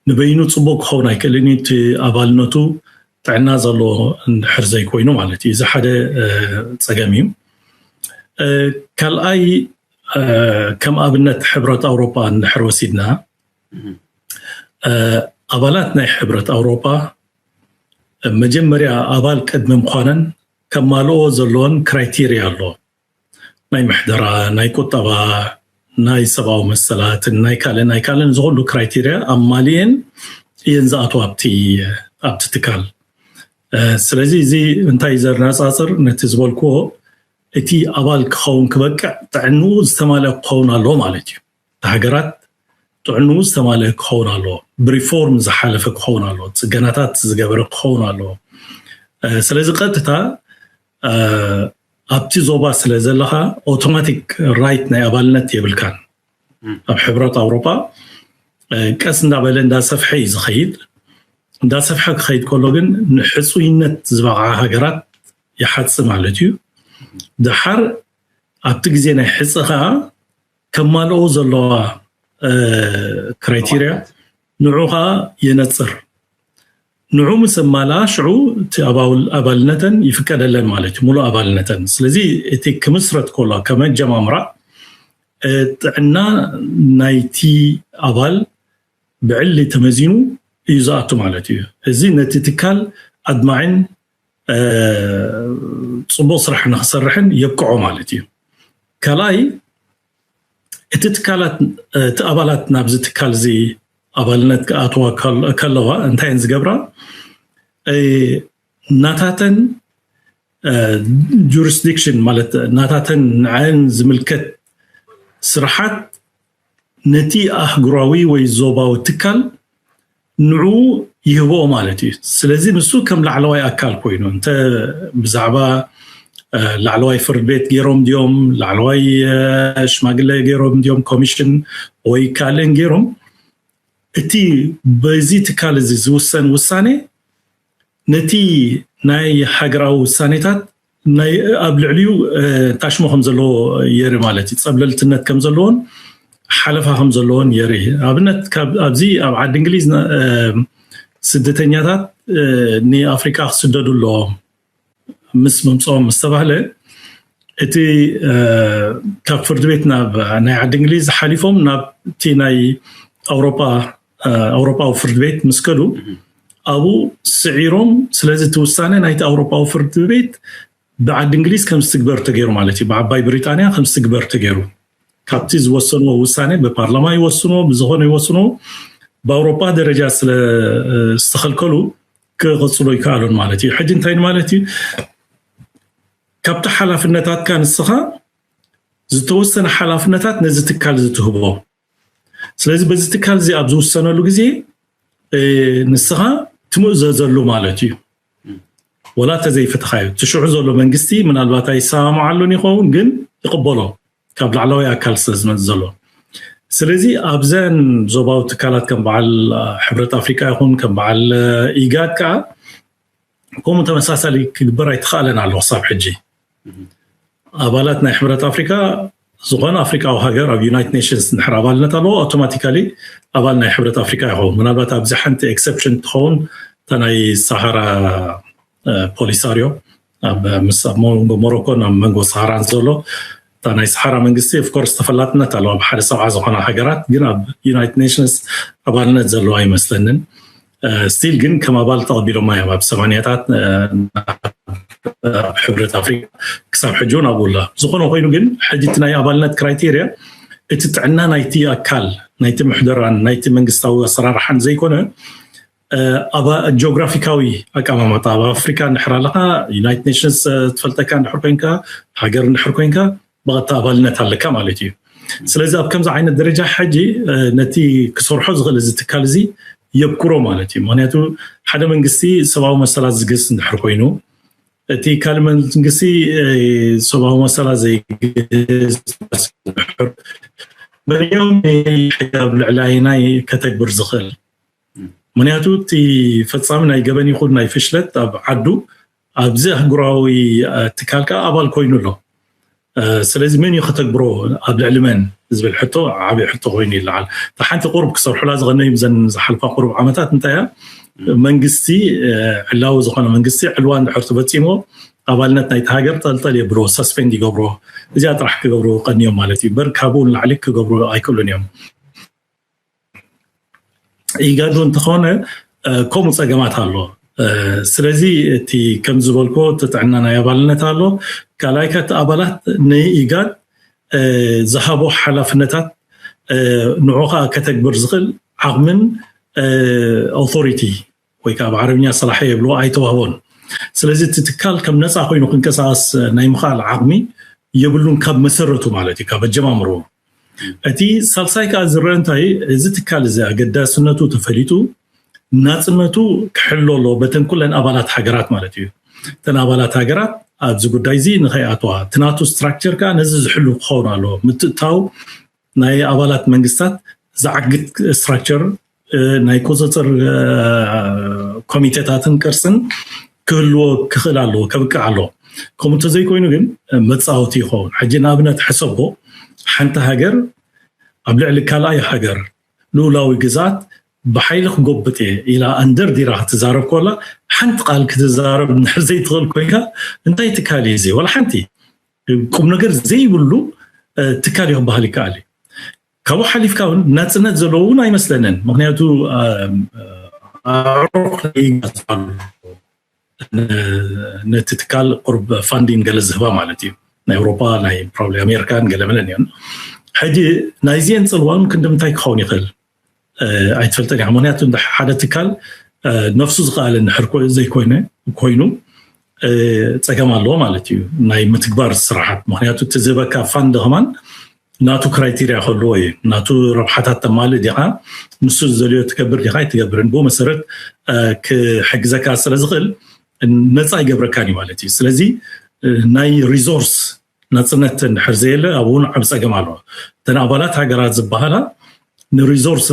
ንበይኑ ፅቡቅ ክኸውን ኣይክእልን እዩ እቲ ኣባልነቱ ጥዕና ዘለዎ እንድሕር ዘይኮይኑ ማለት እዩ። እዚ ሓደ ፀገም እዩ። ካልኣይ ከም ኣብነት ሕብረት ኣውሮፓ እንድሕር ወሲድና ኣባላት ናይ ሕብረት ኣውሮፓ መጀመርያ ኣባል ቅድሚ ምዃነን ከማልኦ ዘለዎን ክራይቴርያ ኣሎ። ናይ ምሕደራ፣ ናይ ቁጠባ፣ ናይ ሰብኣዊ መሰላትን ናይ ካልእ ናይ ካልእን ዝኹሉ ክራይቴርያ ኣማሊኤን እየን ዝኣትዋ ኣብቲ ኣብቲ ትካል። ስለዚ እዚ እንታይ ዘነፃፅር ነቲ ዝበልክዎ እቲ ኣባል ክኸውን ክበቅዕ ጥዕንኡ ዝተማልአ ክኸውን ኣለዎ ማለት እዩ። እቲ ሃገራት ጥዕንኡ ዝተማልአ ክኸውን ኣለዎ። ብሪፎርም ዝሓለፈ ክኸውን ኣለዎ። ፅገናታት ዝገበረ ክኸውን ኣለዎ። ስለዚ ቀጥታ ኣብቲ ዞባ ስለ ዘለኻ ኦቶማቲክ ራይት ናይ ኣባልነት የብልካን። ኣብ ሕብረት ኣውሮፓ ቀስ እንዳበለ እንዳሰፍሐ እዩ ዝኸይድ። እንዳሰፍሐ ክኸይድ ከሎ ግን ንሕፁይነት ዝበቕዓ ሃገራት ይሓፅ ማለት እዩ። ድሓር ኣብቲ ግዜ ናይ ሕፂ ከዓ ከማልኦ ዘለዋ ክራይቴርያ ንዑ ኸዓ የነጽር። ንዑ ምስ ኣማልኣ ሽዑ እቲ ኣባውል-፣ ኣባልነተን ይፍቀደለን ማለት እዩ፣ ሙሉእ ኣባልነተን። ስለዚ እቲ ክምስረት ከሎ ከመጀማምራ፣ እ፣ ጥዕና ናይቲ ኣባል ብዕሊ ተመዚኑ እዩ ዝኣቱ ማለት እዩ። እዚ ነቲ ትካል ኣድማዕን፣ እ፣ ጽቡቕ ስራሕ ንኽሰርሕን የብቅዖ ማለት እዩ። ካልኣይ፣ እቲ ትካላት፣ እቲ ኣባላት ናብዚ ትካል እዚ ኣባልነት ክኣትዋ ከል-፣ ከለዋ እንታይ እየን ዝገብራ? እ፣ ናታተን፣ እ፣ ጁሪስዲክሽን ማለት ናታተን ንዐን ዝምልከት ስራሓት ነቲ ኣህጉራዊ ወይ ዞባዊ ትካል ንዑ ይህብኦ ማለት እዩ። ስለዚ ንሱ ከም ላዕለዋይ ኣካል ኮይኑ፣ እንተ ብዛዕባ፣ እ፣ ላዕለዋይ ፍርድ ቤት ገይሮም ድዮም፣ ላዕለዋይ፣ እ፣ ሽማግለ ገይሮም ድዮም፣ ኮሚሽን ወይ ካልእን ገይሮም፣ እቲ በዚ ትካል እዚ ዝውሰን ውሳኔ ነቲ ናይ ሃገራዊ ውሳኔታት ናይ ኣብ ልዕሊኡ፣ እ፣ ታሽሞ ከም ዘለዎ የርኢ ማለት እዩ። ጸብለልትነት ከም ዘለዎን ሓለፋ ከም ዘለዎን የርኢ። ኣብነት ካብ ኣብዚ ኣብ ዓዲ እንግሊዝ ነ-፣ እ፣ ስደተኛታት፣ እ፣ ንኣፍሪቃ ክስደዱ ኣለዎም ምስ ምምጽኦም ምስ ተባህለ፣ እቲ፣ እ፣ ካብ ፍርዲ ቤት ናብ ናይ ዓዲ እንግሊዝ ሓሊፎም ናብ እቲ ናይ ኣውሮጳ፣ እ፣ ኣውሮጳዊ ፍርዲ ቤት ምስ ከዱ፣ ኣብኡ ስዒሮም፣ ስለዚ እቲ ውሳነ ናይቲ ኣውሮጳዊ ፍርዲ ቤት ብዓዲ እንግሊዝ ከም ዝትግበር ተገይሩ ማለት እዩ። ብዓባይ ብሪጣንያ ከም ዝትግበር ተገይሩ። ካብቲ ዝወሰንዎ ውሳኔ ብፓርላማ ይወስንዎ፣ ብዝኾነ ይወስንዎ፣ ብኣውሮጳ ደረጃ ስለ፣ እ፣ ዝተኸልከሉ ክቕጽሉ ይከኣሉን ማለት እዩ። ሕጂ እንታይ ማለት እዩ? ካብቲ ሓላፍነታትካ ንስኻ ዝተወሰነ ሓላፍነታት ነዚ ትካል እዚ ትህቦ። ስለዚ በዚ ትካል እዚ ኣብ ዝውሰነሉ ግዜ፣ እ፣ ንስኻ ትምእዘዘሉ ማለት እዩ። ወላ ተዘይፈተኻዮ፣ እቲ ሽዑ ዘሎ መንግስቲ ምናልባት ኣይሰማማዓሉን ይኸውን፣ ግን ይቕበሎ። ካብ ላዕለዋይ ኣካል ስለ ዝመጽእ ዘሎ። ስለዚ ኣብዘን ዞባዊ ትካላት ከም በዓል፣ እ፣ ሕብረት ኣፍሪቃ ይኹን ከም በዓል፣ እ፣ ኢጋድ ከኣ ከምኡ ተመሳሳሊ ክግበር ኣይተኻእለን ኣሎ ክሳብ ሕጂ። ኣባላት ናይ ሕብረት ኣፍሪካ፣ ዝኾነ ኣፍሪካዊ ሃገር ኣብ ዩናይትድ ኔሽንስ እንድሕር ኣባልነት ኣለዎ፣ ኣውቶማቲካሊ ኣባል ናይ ሕብረት ኣፍሪካ ይኸውን። ምናልባት ኣብዚ ሓንቲ ኤክሰፕሽን ትኸውን፣ እታ ናይ ሰሃራ፣ እ፣ ፖሊሳሪዮ፣ ኣብ፣ ምስ፣ ኣብ መንጎ ሞሮኮን ኣብ መንጎ ሰሃራን ዘሎ፣ እታ ናይ ሰሃራ መንግስቲ፣ ኦፍኮርስ፣ ተፈላጥነት ኣለዋ ብሓደ ሰብዓ ዝኾና ሃገራት፣ ግን ኣብ ዩናይትድ ኔሽንስ ኣባልነት ዘለዋ ኣይመስለንን። እ፣ ስቲል ግን ከም ኣባል ተቐቢሎማ እዮም። ኣብ ሰማንያታት፣ እ፣ ኣብ ሕብረት ኣፍሪካ ክሳብ ሕጂ እውን ኣብኡ ኣላ። ዝኾነ ኮይኑ ግን፣ ሕጂ እቲ ናይ ኣባልነት ክራይቴርያ፣ እቲ ጥዕና ናይቲ ኣካል፣ ናይቲ ምሕደራን ናይቲ መንግስታዊ ኣሰራርሓን ዘይኮነ፣ እ፣ ኣብ ጂኦግራፊካዊ ኣቀማምጣ፣ ኣብ ኣፍሪካ እንድሕር ኣለኻ፣ ዩናይትድ ኔሽንስ፣ እ፣ ትፈልጠካ እንድሕር ኮንካ፣ ሃገር እንድሕር ኮንካ፣ ብቐጥታ ኣባልነት ኣለካ ማለት እዩ። ስለዚ ኣብ ከምዚ ዓይነት ደረጃ ሕጂ፣ እ፣ ነቲ ክሰርሖ ዝኽእል እዚ ትካል እዚ የብኩሮ ማለት እዩ። ምኽንያቱ ሓደ መንግስቲ ሰብኣዊ መሰላት ዝግህስ እንድሕር ኮይኑ፣ እቲ ካልእ መንግስቲ፣ እ፣ ሰብኣዊ መሰላት ዘይግህስ እንድሕር፣ መን እዮም ሕጂ ኣብ ልዕሊ ኣየናይ ከተግብር ዝኽእል? ምኽንያቱ እቲ ፈጻሚ ናይ ገበን ይኹን ናይ ፍሽለት ኣብ ዓዱ ኣብዚ ኣህጉራዊ፣ እ፣ ትካል ከኣ ኣባል ኮይኑ ኣሎ። እ፣ ስለዚ መን እዩ ከተግብሮ፣ ኣብ ልዕሊ መን ዝብል ሕቶ ዓብዪ ሕቶ ኮይኑ ይለዓል። እታ ሓንቲ ቁሩብ ክሰርሑላ ዝቐነዩ ብዘን ዝሓልፋ ቁሩብ ዓመታት እንታይ እያ? መንግስቲ፣ እ፣ ዕላዊ ዝኾነ መንግስቲ ዕልዋ እንድሕር ተፈጺሞ ኣባልነት ናይቲ ሃገር ጠልጠል የብሎ፣ ሰስፔንድ ይገብሮ። እዚኣ ጥራሕ ክገብሩ ቀንዮም ማለት እዩ። እምበር ካብኡ ንላዕሊ ክገብሩ ኣይክእሉን እዮም። ኢጋድ እውን እንተኾነ፣ እ፣ ከምኡ ጸገማት ኣሎ። እ፣ ስለዚ እቲ ከም ዝበልኮ እቲ ጥዕና ናይ ኣባልነት ኣሎ። ካልኣይ ከ እቲ ኣባላት ንኢጋድ፣ እ፣ ዝሃቦ ሓላፍነታት፣ እ፣ ንዑ ኸኣ ከተግብር ዝኽእል ዓቕምን፣ እ፣ ኦቶሪቲ ወይ ከዓ ብዓረብኛ ሰላሒ የብልዎ ኣይተዋህቦን። ስለዚ እቲ ትካል ከም ነፃ ኮይኑ ክንቀሳቐስ ናይ ምኽኣል ዓቕሚ የብሉን ካብ መሰረቱ ማለት እዩ፣ ካብ ኣጀማምርኡ። እቲ ሳልሳይ ከኣ ዝረአ እንታይ፣ እዚ ትካል እዚ ኣገዳስነቱ ተፈሊጡ ናጽነቱ ክሕሎ ኣሎ በተን ኩለን ኣባላት ሃገራት ማለት እዩ። እተን ኣባላት ሃገራት ኣብዚ ጉዳይ እዚ ንኸይኣትዋ፣ እቲ ናቱ ስትራክቸር ከኣ ነዚ ዝሕሉ ክኸውን ኣለዎ። ምትእታው ናይ ኣባላት መንግስታት ዝዓግት ስትራክቸር፣ እ፣ ናይ ቁጽጽር፣ እ፣ ኮሚቴታትን ቅርጽን ክህልዎ ክኽእል ኣለዎ፣ ከብቅዕ ኣለዎ። ከምኡ እንተዘይኮይኑ ግን፣ እ፣ መጻወቲ ይኸውን። ሕጂ ንኣብነት ሕሰቦ፣ ሓንቲ ሃገር ኣብ ልዕሊ ካልኣይ ሃገር ልኡላዊ ግዝኣት ብሓይሊ ክጎብጥ እየ ኢላ ኣንደርዲራ ክትዛረብ ከላ፣ ሓንቲ ቃል ክትዛረብ እንድሕር ዘይትኽእል ኮይንካ፣ እንታይ ትካል እዩ እዚ? ዋላ ሓንቲ ቁም ነገር ዘይብሉ ትካል እዩ ክበሃል ይከኣል እዩ። ካብኡ ሓሊፍካ እውን ናፅነት ዘለዎ እውን ኣይመስለንን። ምክንያቱ ኣዕሩኽ ነቲ ትካል ቁርብ ፋንዲን ገለ ዝህባ ማለት እዩ። ናይ ኤውሮፓ፣ ናይ ፕሮብሊ ኣሜሪካን ገለ መለን እዮን። ሕጂ ናይዚአን ፅልዋን ክንዲ ምንታይ ክኸውን ይኽእል ኣይትፈልጠን ኢኻ። ምክንያቱ ሓደ ትካል ነፍሱ ዝኸኣለ እንድሕር ዘይኮይነ ኮይኑ ፀገም ኣለዎ ማለት እዩ ናይ ምትግባር ስራሓት። ምክንያቱ እቲ ዝህበካ ፋንድ ከማን ናቱ ክራይቴሪያ ከልዎ እዩ። ናቱ ረብሓታት ተማልእ ዲኻ፣ ንሱ ዝደልዮ ትገብር ዲኻ ኣይትገብርን፣ ብኡ መሰረት ክሕግዘካ ስለ ዝኽእል ነፃ ይገብረካን እዩ ማለት እዩ። ስለዚ ናይ ሪሶርስ ናፅነት እንድሕር ዘየለ ኣብኡ እውን ዓብ ፀገም ኣለዎ። እተን ኣባላት ሃገራት ዝበሃላ ንሪሶርስ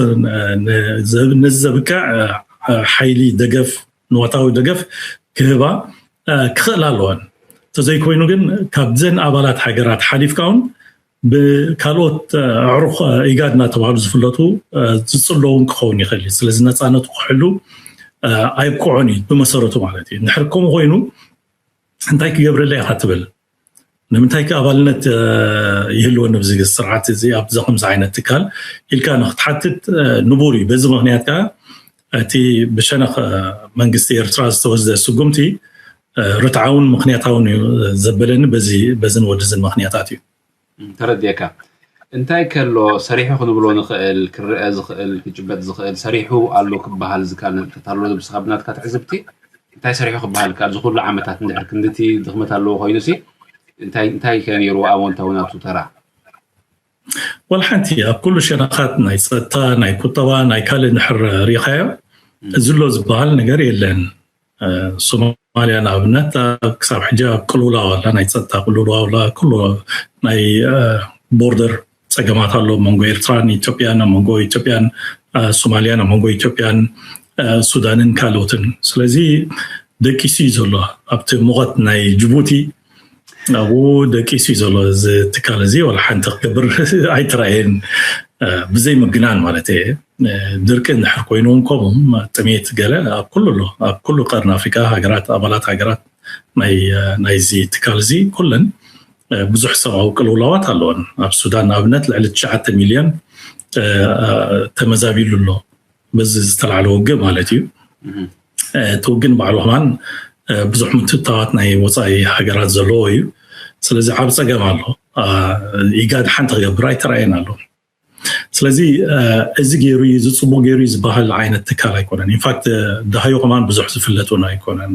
ነዚ ዘብቅዕ ሓይሊ ደገፍ፣ ንዋታዊ ደገፍ ክህባ ክኽእል ኣለወን። እንተዘይኮይኑ ግን ካብዘን ኣባላት ሃገራት ሓሊፍካ እውን ብካልኦት ኣዕሩኽ ኢጋድ እናተባሃሉ ዝፍለጡ ዝፅሎ እውን ክኸውን ይኽእል እዩ። ስለዚ ነፃነቱ ክሕሉ ኣይብቅዖን እዩ ብመሰረቱ ማለት እዩ። እንድሕር ከምኡ ኮይኑ እንታይ ክገብረለይ ኢኻ ትብል? ንምንታይ ከ ኣባልነት ይህልወኒ ብዚ ስርዓት እዚ ኣብዚ ከምዚ ዓይነት ትካል ኢልካ ንክትሓትት ንቡር እዩ። በዚ ምክንያት ከዓ እቲ ብሸነኽ መንግስቲ ኤርትራ ዝተወስደ ስጉምቲ ርትዓውን ምክንያታውን እዩ ዘበለኒ በዚ በዝን ወድዝን ምክንያታት እዩ። ተረዲእካ። እንታይ ከሎ ሰሪሑ ክንብሎ ንኽእል፣ ክረአ ዝኽእል፣ ክጭበጥ ዝኽእል፣ ሰሪሑ ኣሎ ክበሃል ዝካል ንጥፈታት ኣሎ ዝብል ስኻ ብናትካ ትዕዝብቲ እንታይ ሰሪሑ ክበሃል ይከኣል? ዝኹሉ ዓመታት እንድሕር ክንድቲ ድኽመት ኣለዎ ኮይኑሲ እንታይ እንታይ ከ ነይርዎ ኣወንታዊ ናቱ ተራ? ወላ ሓንቲ ኣብ ኩሉ ሸነኻት ናይ ጸጥታ፣ ናይ ቁጠባ፣ ናይ ካልእ እንድሕር ሪኢኻዮ እዚ ኣሎ ዝበሃል ነገር የለን። ሶማልያ ንኣብነት ክሳብ ሕጂ ኣብ ቅልውላው ኣላ፣ ናይ ጸጥታ ቅልውላው ኣላ። ኩሉ ናይ ቦርደር ጸገማት ኣሎ መንጎ ኤርትራን ኢትዮጵያን፣ ኣብ መንጎ ኢትዮጵያን ሶማልያን፣ ኣብ መንጎ ኢትዮጵያን ሱዳንን ካልኦትን። ስለዚ ደቂሱ እዩ ዘሎ። ኣብቲ ሙቐት ናይ ጅቡቲ ኣብኡ ደቂሱ እዩ ዘሎ። እዚ ትካል እዚ ዋላ ሓንቲ ክገብር ኣይተራእየን፣ ብዘይ ምግናን ማለት እየ። ድርቂ እንድሕር ኮይኑ እውን ከምኡ፣ ጥሜት ገለ ኣብ ኩሉ ኣሎ። ኣብ ኩሉ ቀርኒ ኣፍሪካ ሃገራት፣ ኣባላት ሃገራት ናይ ናይዚ ትካል እዚ ኩለን ብዙሕ ሰብኣዊ ቅልውላዋት ኣለወን። ኣብ ሱዳን ንኣብነት ልዕሊ ትሽዓተ ሚልዮን ተመዛቢሉ ኣሎ። በዚ ዝተላዕለ ውግእ ማለት እዩ። እቲ ውግእ ንባዕሉ ከማን ብዙሕ ምትእትታዋት ናይ ወፃኢ ሃገራት ዘለዎ እዩ። ስለዚ ዓብ ፀገም ኣሎ። ኢጋድ ሓንቲ ክገብር ኣይተራእየን ኣሎ። ስለዚ እዚ ገይሩ እዩ፣ እዚ ፅቡቅ ገይሩ እዩ ዝበሃል ዓይነት ትካል ኣይኮነን። ኢንፋክት ደሃዩ ከማን ብዙሕ ዝፍለጥ እውን ኣይኮነን።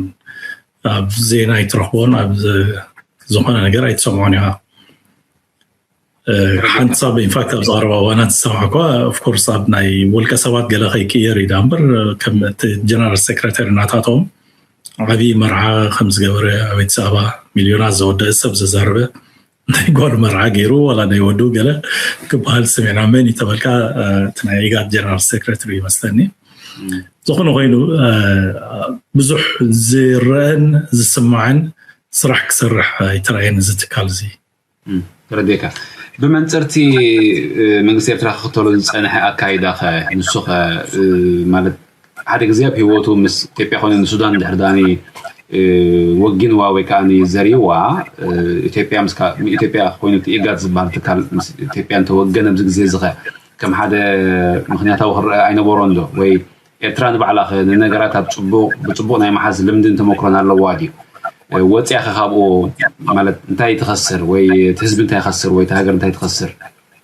ኣብ ዜና ኣይትረኽቦን፣ ኣብ ዝኾነ ነገር ኣይትሰምዖን ኢኻ። ሓንቲ ሳብ ኢንፋክት ኣብዚ ቀረባ እዋናት ዝሰማዕኳ ኦፍኮርስ ኣብ ናይ ውልቀ ሰባት ገለ ከይቅየር እዩ ዳ እምበር ከም እቲ ጀነራል ሴክረተሪ ናታቶም ዓብዪ መርዓ ከም ዝገበረ ኣብ ኣዲስ ኣበባ ሚልዮናት ዘወደአ ሰብ ዘዛረበ ናይ ጓሉ መርዓ ገይሩ ዋላ ናይ ወዱ ገለ ክበሃል ስሚዕና። መን እዩ ተበልካ እቲ ናይ ኢጋድ ጀነራል ሴክረተሪ ይመስለኒ። ዝኾነ ኮይኑ ብዙሕ ዝረአን ዝስማዕን ስራሕ ክሰርሕ ኣይተራእየን እዚ ትካል እዚ። ተረዲእካ። ብመንፅርቲ መንግስቲ ኤርትራ ክኽተሎ ዝፀንሐ ኣካይዳ ኸ ንሱ ኸ ማለት ሓደ ግዜ ኣብ ህይወቱ ምስ ኢትዮጵያ ኮይኑ ንሱዳን ድሕር ዳኒ ወጊንዋ ወይ ከዓ ዘሪዋ ኢትዮጵያ ምስ ኢትዮጵያ ኮይኑ ኢጋድ ዝበሃል ትካል ምስ ኢትዮጵያ እንተወገነ ኣብዚ ግዜ እዚ ኸ ከም ሓደ ምክንያታዊ ክረአ ኣይነበሮን ዶ? ወይ ኤርትራ ንባዕላ ኸ ንነገራት ኣብ ጽቡቕ ብጽቡቕ ናይ ምሓዝ ልምድን ተመክሮን ኣለዋ ድዩ? ወጺኣ ኸ ካብኡ ማለት እንታይ ትኸስር ወይ እቲ ህዝቢ እንታይ ይኸስር ወይ እቲ ሃገር እንታይ ትኸስር?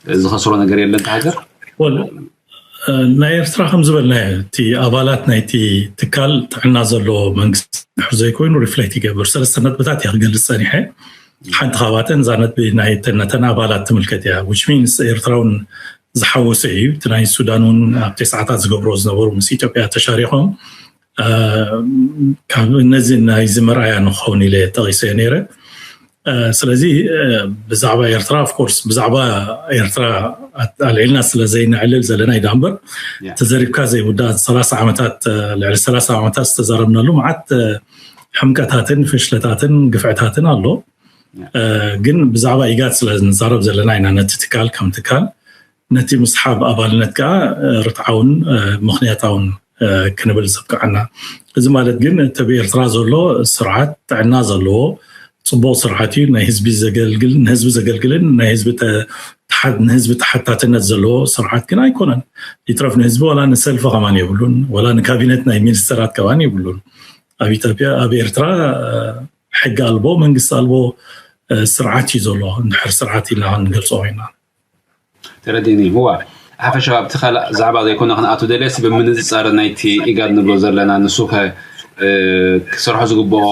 ዝኸስሮ ነገር የለን እቲ ሃገር? ናይ ኤርትራ ከም ዝበልናዮ እቲ ኣባላት ናይቲ ትካል ጥዕና ዘለዎ መንግስቲ ድሕር ዘይኮይኑ ሪፍሌክት ይገብር። ሰለስተ ነጥብታት እየ ክገልጽ ጸኒሐ። ሓንቲ ካብኣተን እዛ ነጥቢ ናይ ነተን ኣባላት ትምልከት እያ። ዊች ሚንስ ኤርትራ እውን ዝሓወሰ እዩ። እቲ ናይ ሱዳን እውን ኣብ ተስዓታት ዝገብሮ ዝነበሩ ምስ ኢትዮጵያ ተሻሪኾም ካብ ነዚ ናይዚ መርኣያ ንክኸውን ኢለ ጠቂሰ ነይረ። ስለዚ ብዛዕባ ኤርትራ ኦፍኮርስ ብዛዕባ ኤርትራ ኣልዒልና ስለ ዘይነዕልል ዘለና እዩ ዳምበር ተዘሪብካ ዘይውዳእ ሰላሳ ዓመታት ልዕሊ ሰላሳ ዓመታት ዝተዛረብናሉ መዓት ሕምቀታትን ፍሽለታትን ግፍዕታትን ኣሎ። ግን ብዛዕባ ኢጋድ ስለ ንዛረብ ዘለና ኢና ነቲ ትካል ከም ትካል ነቲ ምስሓብ ኣባልነት ከዓ ርትዓውን ምክንያታውን ክንብል ዘብቅዓና። እዚ ማለት ግን እቲ ኣብ ኤርትራ ዘሎ ስርዓት ጥዕና ዘለዎ ፅቡቅ ስርዓት እዩ። ናይ ህዝቢ ዘገልግል ንህዝቢ ዘገልግልን ናይ ህዝቢ ንህዝቢ ተሓታትነት ዘለዎ ስርዓት ግን ኣይኮነን። ይትረፍ ንህዝቢ ዋላ ንሰልፊ ከማን የብሉን፣ ዋላ ንካቢነት ናይ ሚኒስተራት ከማን የብሉን። ኣብ ኢትዮጵያ ኣብ ኤርትራ ሕጊ ኣልቦ መንግስቲ ኣልቦ ስርዓት እዩ ዘሎ። እንድሕር ስርዓት ኢልና ክንገልፆ ኮይና ተረዲኒ። እዋ ሓፈሻዊ ኣብቲ ካልእ ዛዕባ ዘይኮነ ክንኣቱ ደልየ ሲ ብምንፅፃር ናይቲ ኢጋድ ንብሎ ዘለና ንሱ ከ ክሰርሖ ዝግብኦ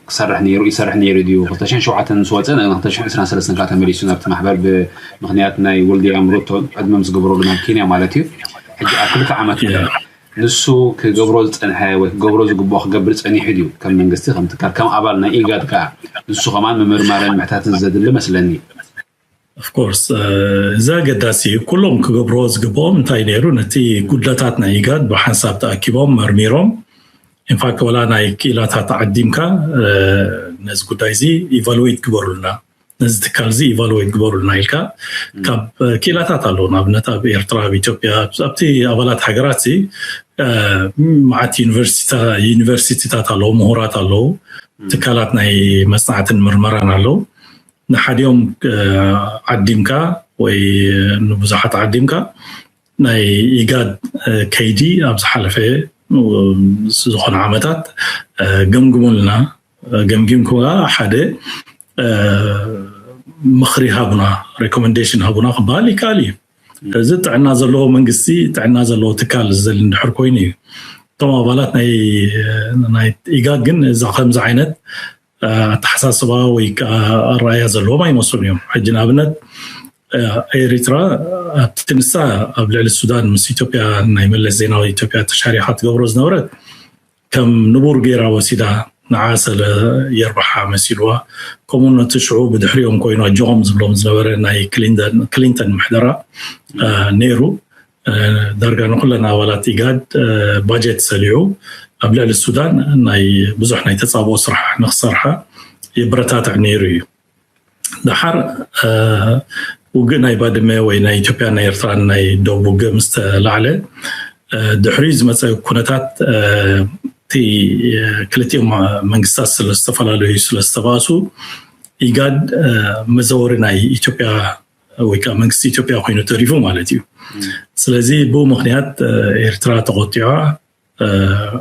ክሰርሕ ነይሩ ይሰርሕ ነይሩ ድዩ? ክልተ ሽሕን ሸውዓተን ምስ ወፀ ን ክልተ ሽሕን ዕስራን ሰለስተን ከዓ ተመሊሱ ናብቲ ማሕበር ብምክንያት ናይ ወልድያ ምሩቶ ዕድመ ምስ ገበረሉ ናብ ኬንያ ማለት እዩ። ሕጂ ኣብ ክልተ ዓመት ንሱ ክገብሮ ዝፀንሐ ወይ ክገብሮ ዝግብኦ ክገብር ፀኒሑ ድዩ? ከም መንግስቲ ከም ትካል ከም ኣባል ናይ ኢጋድ ከዓ ንሱ ከማን ምምርማርን ምሕታትን ዘድሊ መስለኒ። ኦፍኮርስ እዚ ኣገዳሲ ኩሎም ክገብርዎ ዝግብኦም እንታይ ነይሩ? ነቲ ጉድለታት ናይ ኢጋድ ብሓንሳብ ተኣኪቦም መርሚሮም ኢንፋክት ወላ ናይ ክኢላታት ዓዲምካ ነዚ ጉዳይ እዚ ኢቫሉዌት ግበሩልና ነዚ ትካል እዚ ኢቫሉዌት ግበሩልና ኢልካ ካብ ክኢላታት ኣለዉ ንኣብነት ኣብ ኤርትራ ኣብ ኢትዮጵያ ኣብቲ ኣባላት ሃገራት ሲ መዓት ዩኒቨርሲቲታት ኣለዉ ምሁራት ኣለዉ ትካላት ናይ መፅናዕትን ምርመራን ኣለዉ ንሓዲኦም ዓዲምካ ወይ ንብዙሓት ዓዲምካ ናይ ኢጋድ ከይዲ ኣብ ዝሓለፈ ዝኾነ ዓመታት ገምግሙልና ገምጊምኩም ሓደ ምኽሪ ሃቡና ሬኮመንዴሽን ሃቡና ክበሃል ይከኣል እዩ እዚ ጥዕና ዘለዎ መንግስቲ ጥዕና ዘለዎ ትካል ዝደሊ እንድሕር ኮይኑ እዩ እቶም ኣባላት ናይ ኢጋድ ግን እዛ ከምዚ ዓይነት ኣተሓሳስባ ወይ ኣረኣያ ዘለዎም ኣይመስሉን እዮም ሕጂ ንኣብነት ኤሪትራ ኣብቲ ትንሳ ኣብ ልዕሊ ሱዳን ምስ ኢትዮጵያ ናይ መለስ ዜናዊ ኢትዮጵያ ተሻሪኻ ትገብሮ ዝነበረት ከም ንቡር ገይራ ወሲዳ ንዓ ሰለ የርብሓ መሲልዋ ከምኡ ነቲ ሽዑ ብድሕሪኦም ኮይኑ ኣጆኹም ዝብሎም ዝነበረ ናይ ክሊንተን ምሕደራ ነይሩ ዳርጋ ንኩለን ኣባላት ኢጋድ ባጀት ሰሊዑ ኣብ ልዕሊ ሱዳን ናይ ብዙሕ ናይ ተፃብኦ ስራሕ ንክሰርሓ የበረታትዕ ነይሩ እዩ። ደሓር ውግእ ናይ ባድመ ወይ ናይ ኢትዮጵያን ናይ ኤርትራን ናይ ደቡብ ውግእ ምስ ተላዕለ ድሕሪኡ ዝመፀ ኩነታት እቲ ክልቲኦም መንግስታት ስለዝተፈላለዩ ስለዝተባእሱ ኢጋድ መዘወሪ ናይ ኢትዮጵያ ወይ ከዓ መንግስቲ ኢትዮጵያ ኮይኑ ተሪፉ ማለት እዩ። ስለዚ ብኡ ምክንያት ኤርትራ ተቆጢዖ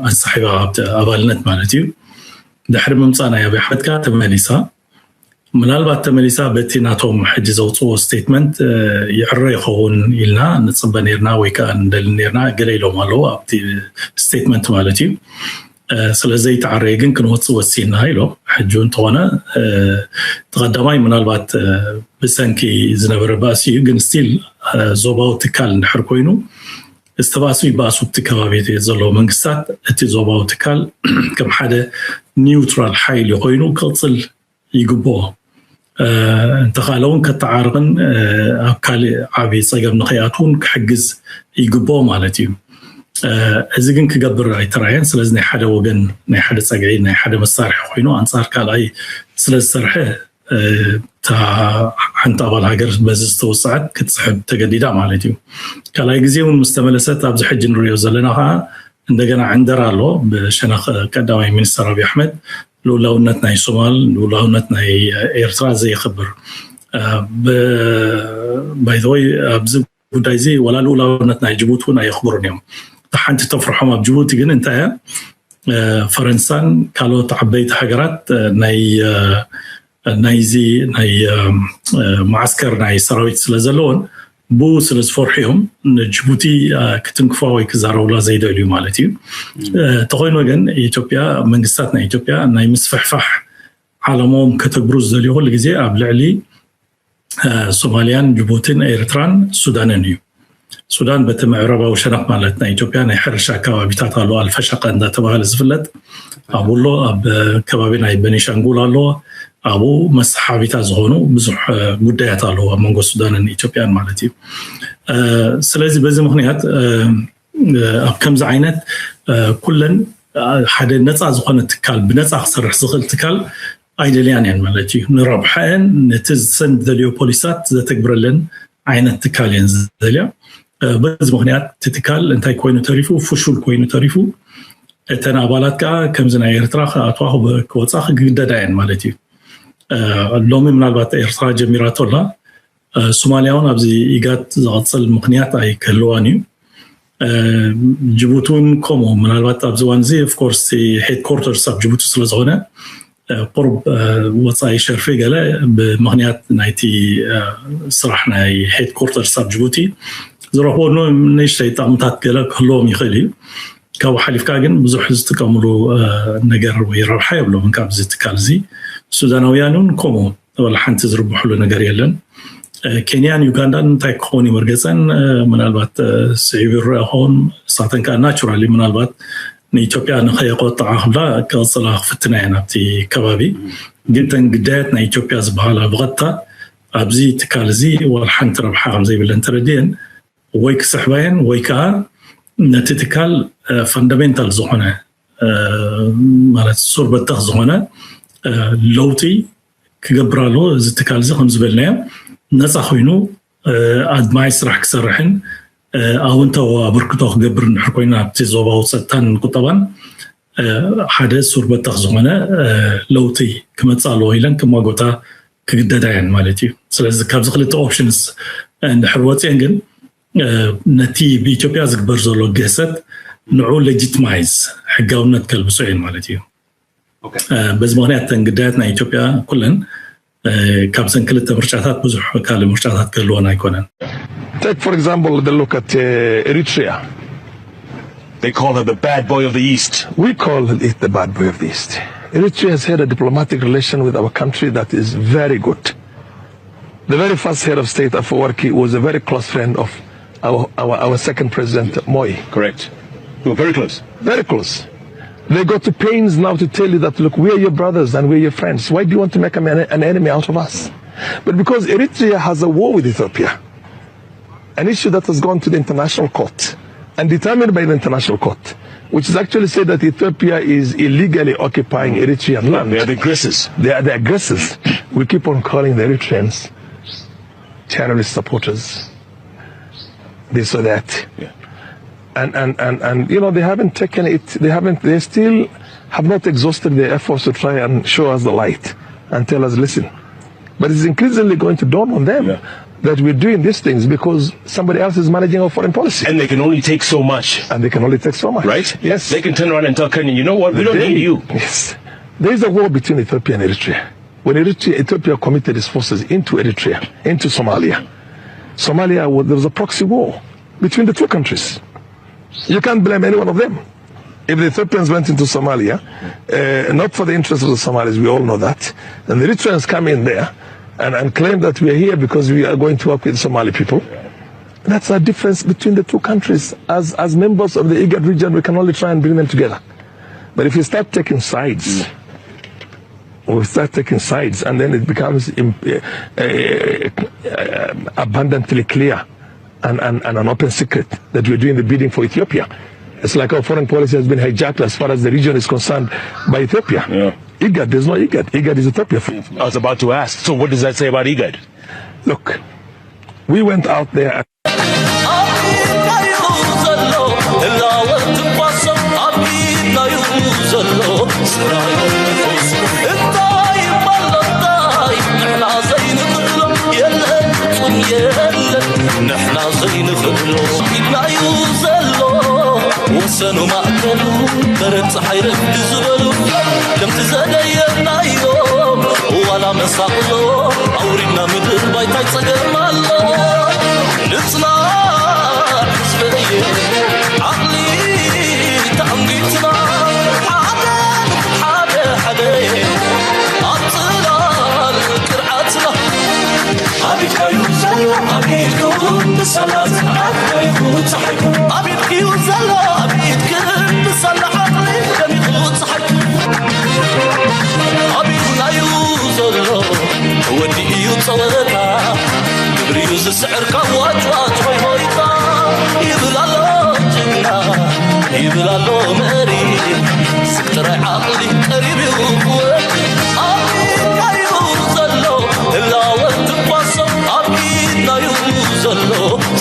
ኣንሳሒባ ኣብቲ ኣባልነት ማለት እዩ። ድሕሪ ምምፃእ ናይ ኣብይ ኣሕመድ ከዓ ተመሊሳ ምናልባት ተመሊሳ በቲ ናቶም ሕጂ ዘውፅዎ ስቴትመንት ይዕረ ይኸውን ኢልና ንፅበ ነርና ወይ ከዓ ንደሊ ነርና ገለ ኢሎም ኣለዉ ኣብቲ ስቴትመንት ማለት እዩ። ስለዘይተዓረየ ግን ክንወፅእ ወሲና ኢሎም ሕጂ እንተኾነ ተቐዳማይ ምናልባት ብሰንኪ ዝነበረ ባእሲ እዩ ግን ስቲል ዞባዊ ትካል እንድሕር ኮይኑ ዝተባእሱ ይባእሱ እቲ ከባቢ ዘለዉ መንግስታት እቲ ዞባዊ ትካል ከም ሓደ ኒውትራል ሓይሊ ኮይኑ ክቕፅል ይግብኦ እንተኻለ እውን ከተዓርቕን ኣብ ካልእ ዓብዪ ፀገም ንኸይኣትውን ክሕግዝ ይግብኦ ማለት እዩ። እዚ ግን ክገብር ኣይተራየን ስለዚ ናይ ሓደ ወገን ናይ ሓደ ፀግዒ ናይ ሓደ መሳርሒ ኮይኑ ኣንፃር ካልኣይ ስለዝሰርሐ እታ ሓንቲ ኣባል ሃገር በዚ ዝተወሰዐት ክትስሕብ ተገዲዳ ማለት እዩ። ካልኣይ ግዜ እውን ምስ ተመለሰት ኣብዚ ሕጂ ንሪኦ ዘለና ከዓ እንደገና ዕንደራ ኣሎ ብሸነኽ ቀዳማይ ሚኒስተር ኣብይ ኣሕመድ ልኡላውነት ናይ ሶማል ልኡላውነት ናይ ኤርትራ ዘየኽብር ባይዘወይ ኣብዚ ጉዳይ እዚ ወላ ልኡላውነት ናይ ጅቡቲ እውን ኣየኽብሩን እዮም። እታ ሓንቲ ተፍርሖም ኣብ ጅቡቲ ግን እንታይ እያ ፈረንሳን ካልኦት ዓበይቲ ሃገራት ናይ ናይዚ ናይ ማዓስከር ናይ ሰራዊት ስለ ዘለዎን ብኡ ስለ ዝፈርሑ እዮም ንጅቡቲ ክትንክፋ ወይ ክዛረቡላ ዘይደልዩ ማለት እዩ። ተኮይኑ ግን ኢትዮጵያ መንግስታት ናይ ኢትዮጵያ ናይ ምስፍሕፋሕ ዓለሞም ከተግብሩ ዝደልዩ ኩሉ ግዜ ኣብ ልዕሊ ሶማልያን ጅቡቲን ኤርትራን ሱዳንን እዩ። ሱዳን በቲ ምዕራባዊ ሸነኽ ማለት ናይ ኢትዮጵያ ናይ ሕርሻ ከባቢታት ኣሎ ኣልፈሸቃ እንዳተባሃለ ዝፍለጥ ኣብኡ ኣሎ ኣብ ከባቢ ናይ በኒሻንጉል ኣሎ ኣብኡ መሰሓቢታት ዝኾኑ ብዙሕ ጉዳያት ኣለዉ ኣብ መንጎ ሱዳንን ኢትዮጵያን ማለት እዩ። ስለዚ በዚ ምክንያት ኣብ ከምዚ ዓይነት ኩለን ሓደ ነፃ ዝኾነ ትካል ብነፃ ክሰርሕ ዝኽእል ትካል ኣይደልያን እየን ማለት እዩ። ንረብሐአን ነቲ ዝሰን ዝደልዮ ፖሊስታት ዘተግብረለን ዓይነት ትካል እየን ዝደልያ። በዚ ምክንያት እቲ ትካል እንታይ ኮይኑ ተሪፉ፣ ፍሹል ኮይኑ ተሪፉ፣ እተን ኣባላት ከዓ ከምዚ ናይ ኤርትራ ክኣትዋ ክወፃ ክግደዳ እየን ማለት እዩ። ሎሚ ምናልባት ኤርትራ ጀሚራቶ ኣላ። ሶማልያ እውን ኣብዚ ኢጋድ ዝቐፅል ምክንያት ኣይክህልዋን እዩ። ጅቡቲ እውን ከምኡ፣ ምናልባት ኣብዚ እዋን እዚ ኦፍኮርስ ሄድኮርተርስ ኣብ ጅቡቲ ስለዝኾነ ቁርብ ወፃኢ ሸርፊ ገለ ብምክንያት ናይቲ ስራሕ ናይ ሄድኮርተርስ ኣብ ጅቡቲ ዝረኽቦ ንእሽተይ ጠቕምታት ገለ ክህልዎም ይኽእል እዩ። ካብኡ ሓሊፍካ ግን ብዙሕ ዝጥቀምሉ ነገር ወይ ረብሓ የብሎምን ካብዚ ትካል እዚ። ሱዳናውያን እውን ከምኡ፣ ወላ ሓንቲ ዝርብሕሉ ነገር የለን። ኬንያን ዩጋንዳን እንታይ ክኸውን ይመርገፀን ምናልባት ስዒቡ ይረአ ኸውን። ንሳተን ከዓ ናቹራሊ ምናልባት ንኢትዮጵያ ንኸየቆጥዓ ክብላ ክቕፅላ ክፍትና እየን ኣብቲ ከባቢ። ግን ተን ግዳያት ናይ ኢትዮጵያ ዝበሃላ ብቐጥታ ኣብዚ ትካል እዚ ዋላ ሓንቲ ረብሓ ከም ዘይብለን ተረድየን ወይ ክስሕባየን ወይ ከዓ ነቲ ትካል ፈንዳሜንታል ዝኾነ ማለት ሱር በተኽ ዝኾነ ለውጢ ክገብር ኣለዎ። እዚ ትካል እዚ ከም ዝበልናዮ ነፃ ኮይኑ ኣድማዒ ስራሕ ክሰርሕን ኣውንታዊ ኣበርክቶ ክገብር እንድሕር ኮይኑ ኣብቲ ዞባዊ ፀጥታን ቁጠባን ሓደ ሱር በተኽ ዝኾነ ለውጢ ክመፅእ ኣለዎ ኢለን ክማጎታ ክግደዳ እየን ማለት እዩ። ስለዚ ካብዚ ክልተ ኦፕሽንስ እንድሕር ወፅየን ግን ነቲ ብኢትዮጵያ ዝግበር ዘሎ ግህሰት ንዑ ሌጂትማይዝ ሕጋውነት ከልብሶ እየን ማለት እዩ። በዚ ምክንያት ተን ግዳያት ናይ ኢትዮጵያ ኩለን ካብዘን ክልተ ምርጫታት ብዙሕ ካልእ ምርጫታት ክህልወን ኣይኮነን። Take, for example, the look at uh, Eritrea. They call her the bad boy of the East. We call it the bad boy of the East. Eritrea has had a diplomatic relation with our country that is very good. The very first head of state, Afwerki, was a very close friend of our, our, our second president, Moi. Correct. We were very close. Very close. They go to pains now to tell you that, look, we are your brothers and we're your friends. Why do you want to make an, an enemy out of us? But because Eritrea has a war with Ethiopia, an issue that has gone to the international court and determined by the international court, which has actually said that Ethiopia is illegally occupying Eritrean land. They are the aggressors. They are the aggressors. We keep on calling the Eritreans terrorist supporters, this or that. Yeah. And, and, and, and, you know, they haven't taken it, they haven't, they still have not exhausted their efforts to try and show us the light and tell us, listen. But it's increasingly going to dawn on them Yeah. that we're doing these things because somebody else is managing our foreign policy. And they can only take so much, And they can only take so much. Right? Yes. They can turn around and tell Kenya, you know what, we don't They- need you. Yes. There is a war between Ethiopia and Eritrea. When Ethiopia, Ethiopia committed its forces into Eritrea, into Somalia, Somalia was, there was a proxy war between the two countries. You can't blame any one of them. If the Ethiopians went into Somalia, uh, not for the interest of the Somalis, we all know that, and the Eritreans come in there and, and claim that we are here because we are going to work with Somali people. That's a difference between the two countries. As, as members of the IGAD region, we can only try and bring them together. But if you start taking sides, we start taking sides, and then it becomes uh, uh, abundantly clear and, and, and an open secret that we're doing the bidding for Ethiopia. It's like our foreign policy has been hijacked as far as the region is concerned by Ethiopia. Yeah. IGAD, there's no IGAD. IGAD is Ethiopia. I was about to ask, so what does that say about IGAD? Look, we went out there. ንሕና ዘይንኽእሎ ኢድናዩ ዘሎ ወሰኑ ማእከሉ በረድ ፀሓይ ረግዲ ዝበሉ ከምቲ ዘደየናዮም ዋላ መሳቕሎ ኣውሪድና ምድር ባይታይ ፀገም ኣሎ ንፅናዕ ህዝበየ ዓቕሊ ተኣንጊትና ሓደ ሓደ ሓደ ኣብ ፅላል ቅርዓትና ኣቢድካዩ ዘሎ ኣቢድኩም ብሰላ ዝዓበይኩ ፀሓይኩ ኣቢድክዩ ዘሎ ኣቢድክን ብሰላ ዓቕሊ ደሚቑ ፀሓይኩ ኣቢድናዩ ዘሎ ተወዲኡ እዩ ፀወታ ግብሪዩ ዝስዕር ካብ ዋጭዋጭ ሆይሆይታ ይብል ኣሎ ጅግና ይብል ኣሎ መሪ ስብ ጥራይ ዓቕሊ ቀሪብ እዩ ክወድ ኣብ ኢድናዩ ዘሎ ህላወ ትኳሶ ኣብ ኢድናዩ ኣሎ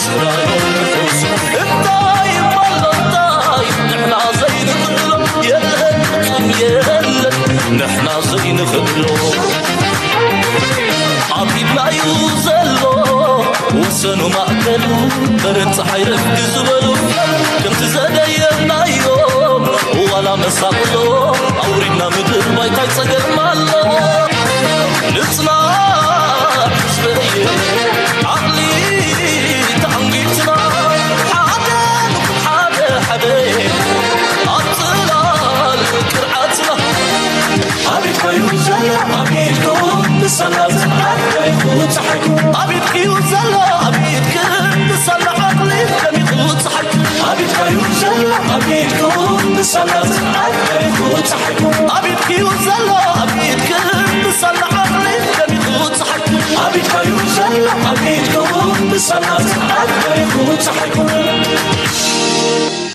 ስራዮ ንፉስ እንታይ እሞ ኣሎ እንታይ ንሕና ዘይንኽእሎ የለን የለን ንሕና ዘይንኽእሎ ኣብ ኢድናዩ ዘሎ ወሰኑ ማእከሉ በረድ ፀሓይ ረፍዲ ዝበሉ ከምቲ ዘደየብናዮ ዋላ መሳቕሎ ኣውሪድና ምድር ባይታይ ፀገም ኣሎ ንፅና ህዝበየ ዓቕሊ ተዓንጊትና ሓደ ንኹን ሓደ ሓደ ኣብ ፅላል ቅርዓትና ኣቤት ኮይኑ ዘሎ ኣቤት ኮይኑ ንሰላ ዝዓት ኮይኑ ፀሓይኩ ኣቤት እዩ ዘሎ ኣቤት ግን ንሰላ ዓቕሊ ደሚቑ ፀሓይኩ ኣቤት ኮይኑ ዘሎ ኣቤት ኮይኑ ንሰላ ዝዓት ኮይኑ ፀሓይኩ ኣቤት እዩ ዘሎ ኣቤት ግን ንሰላ ዓቕሊ ደሚቑ ፀሓይኩ ኣቤት ኮይኑ ዘሎ ኣቤት ኮይኑ ንሰላ ዝዓት ኮይኑ ፀሓይኩ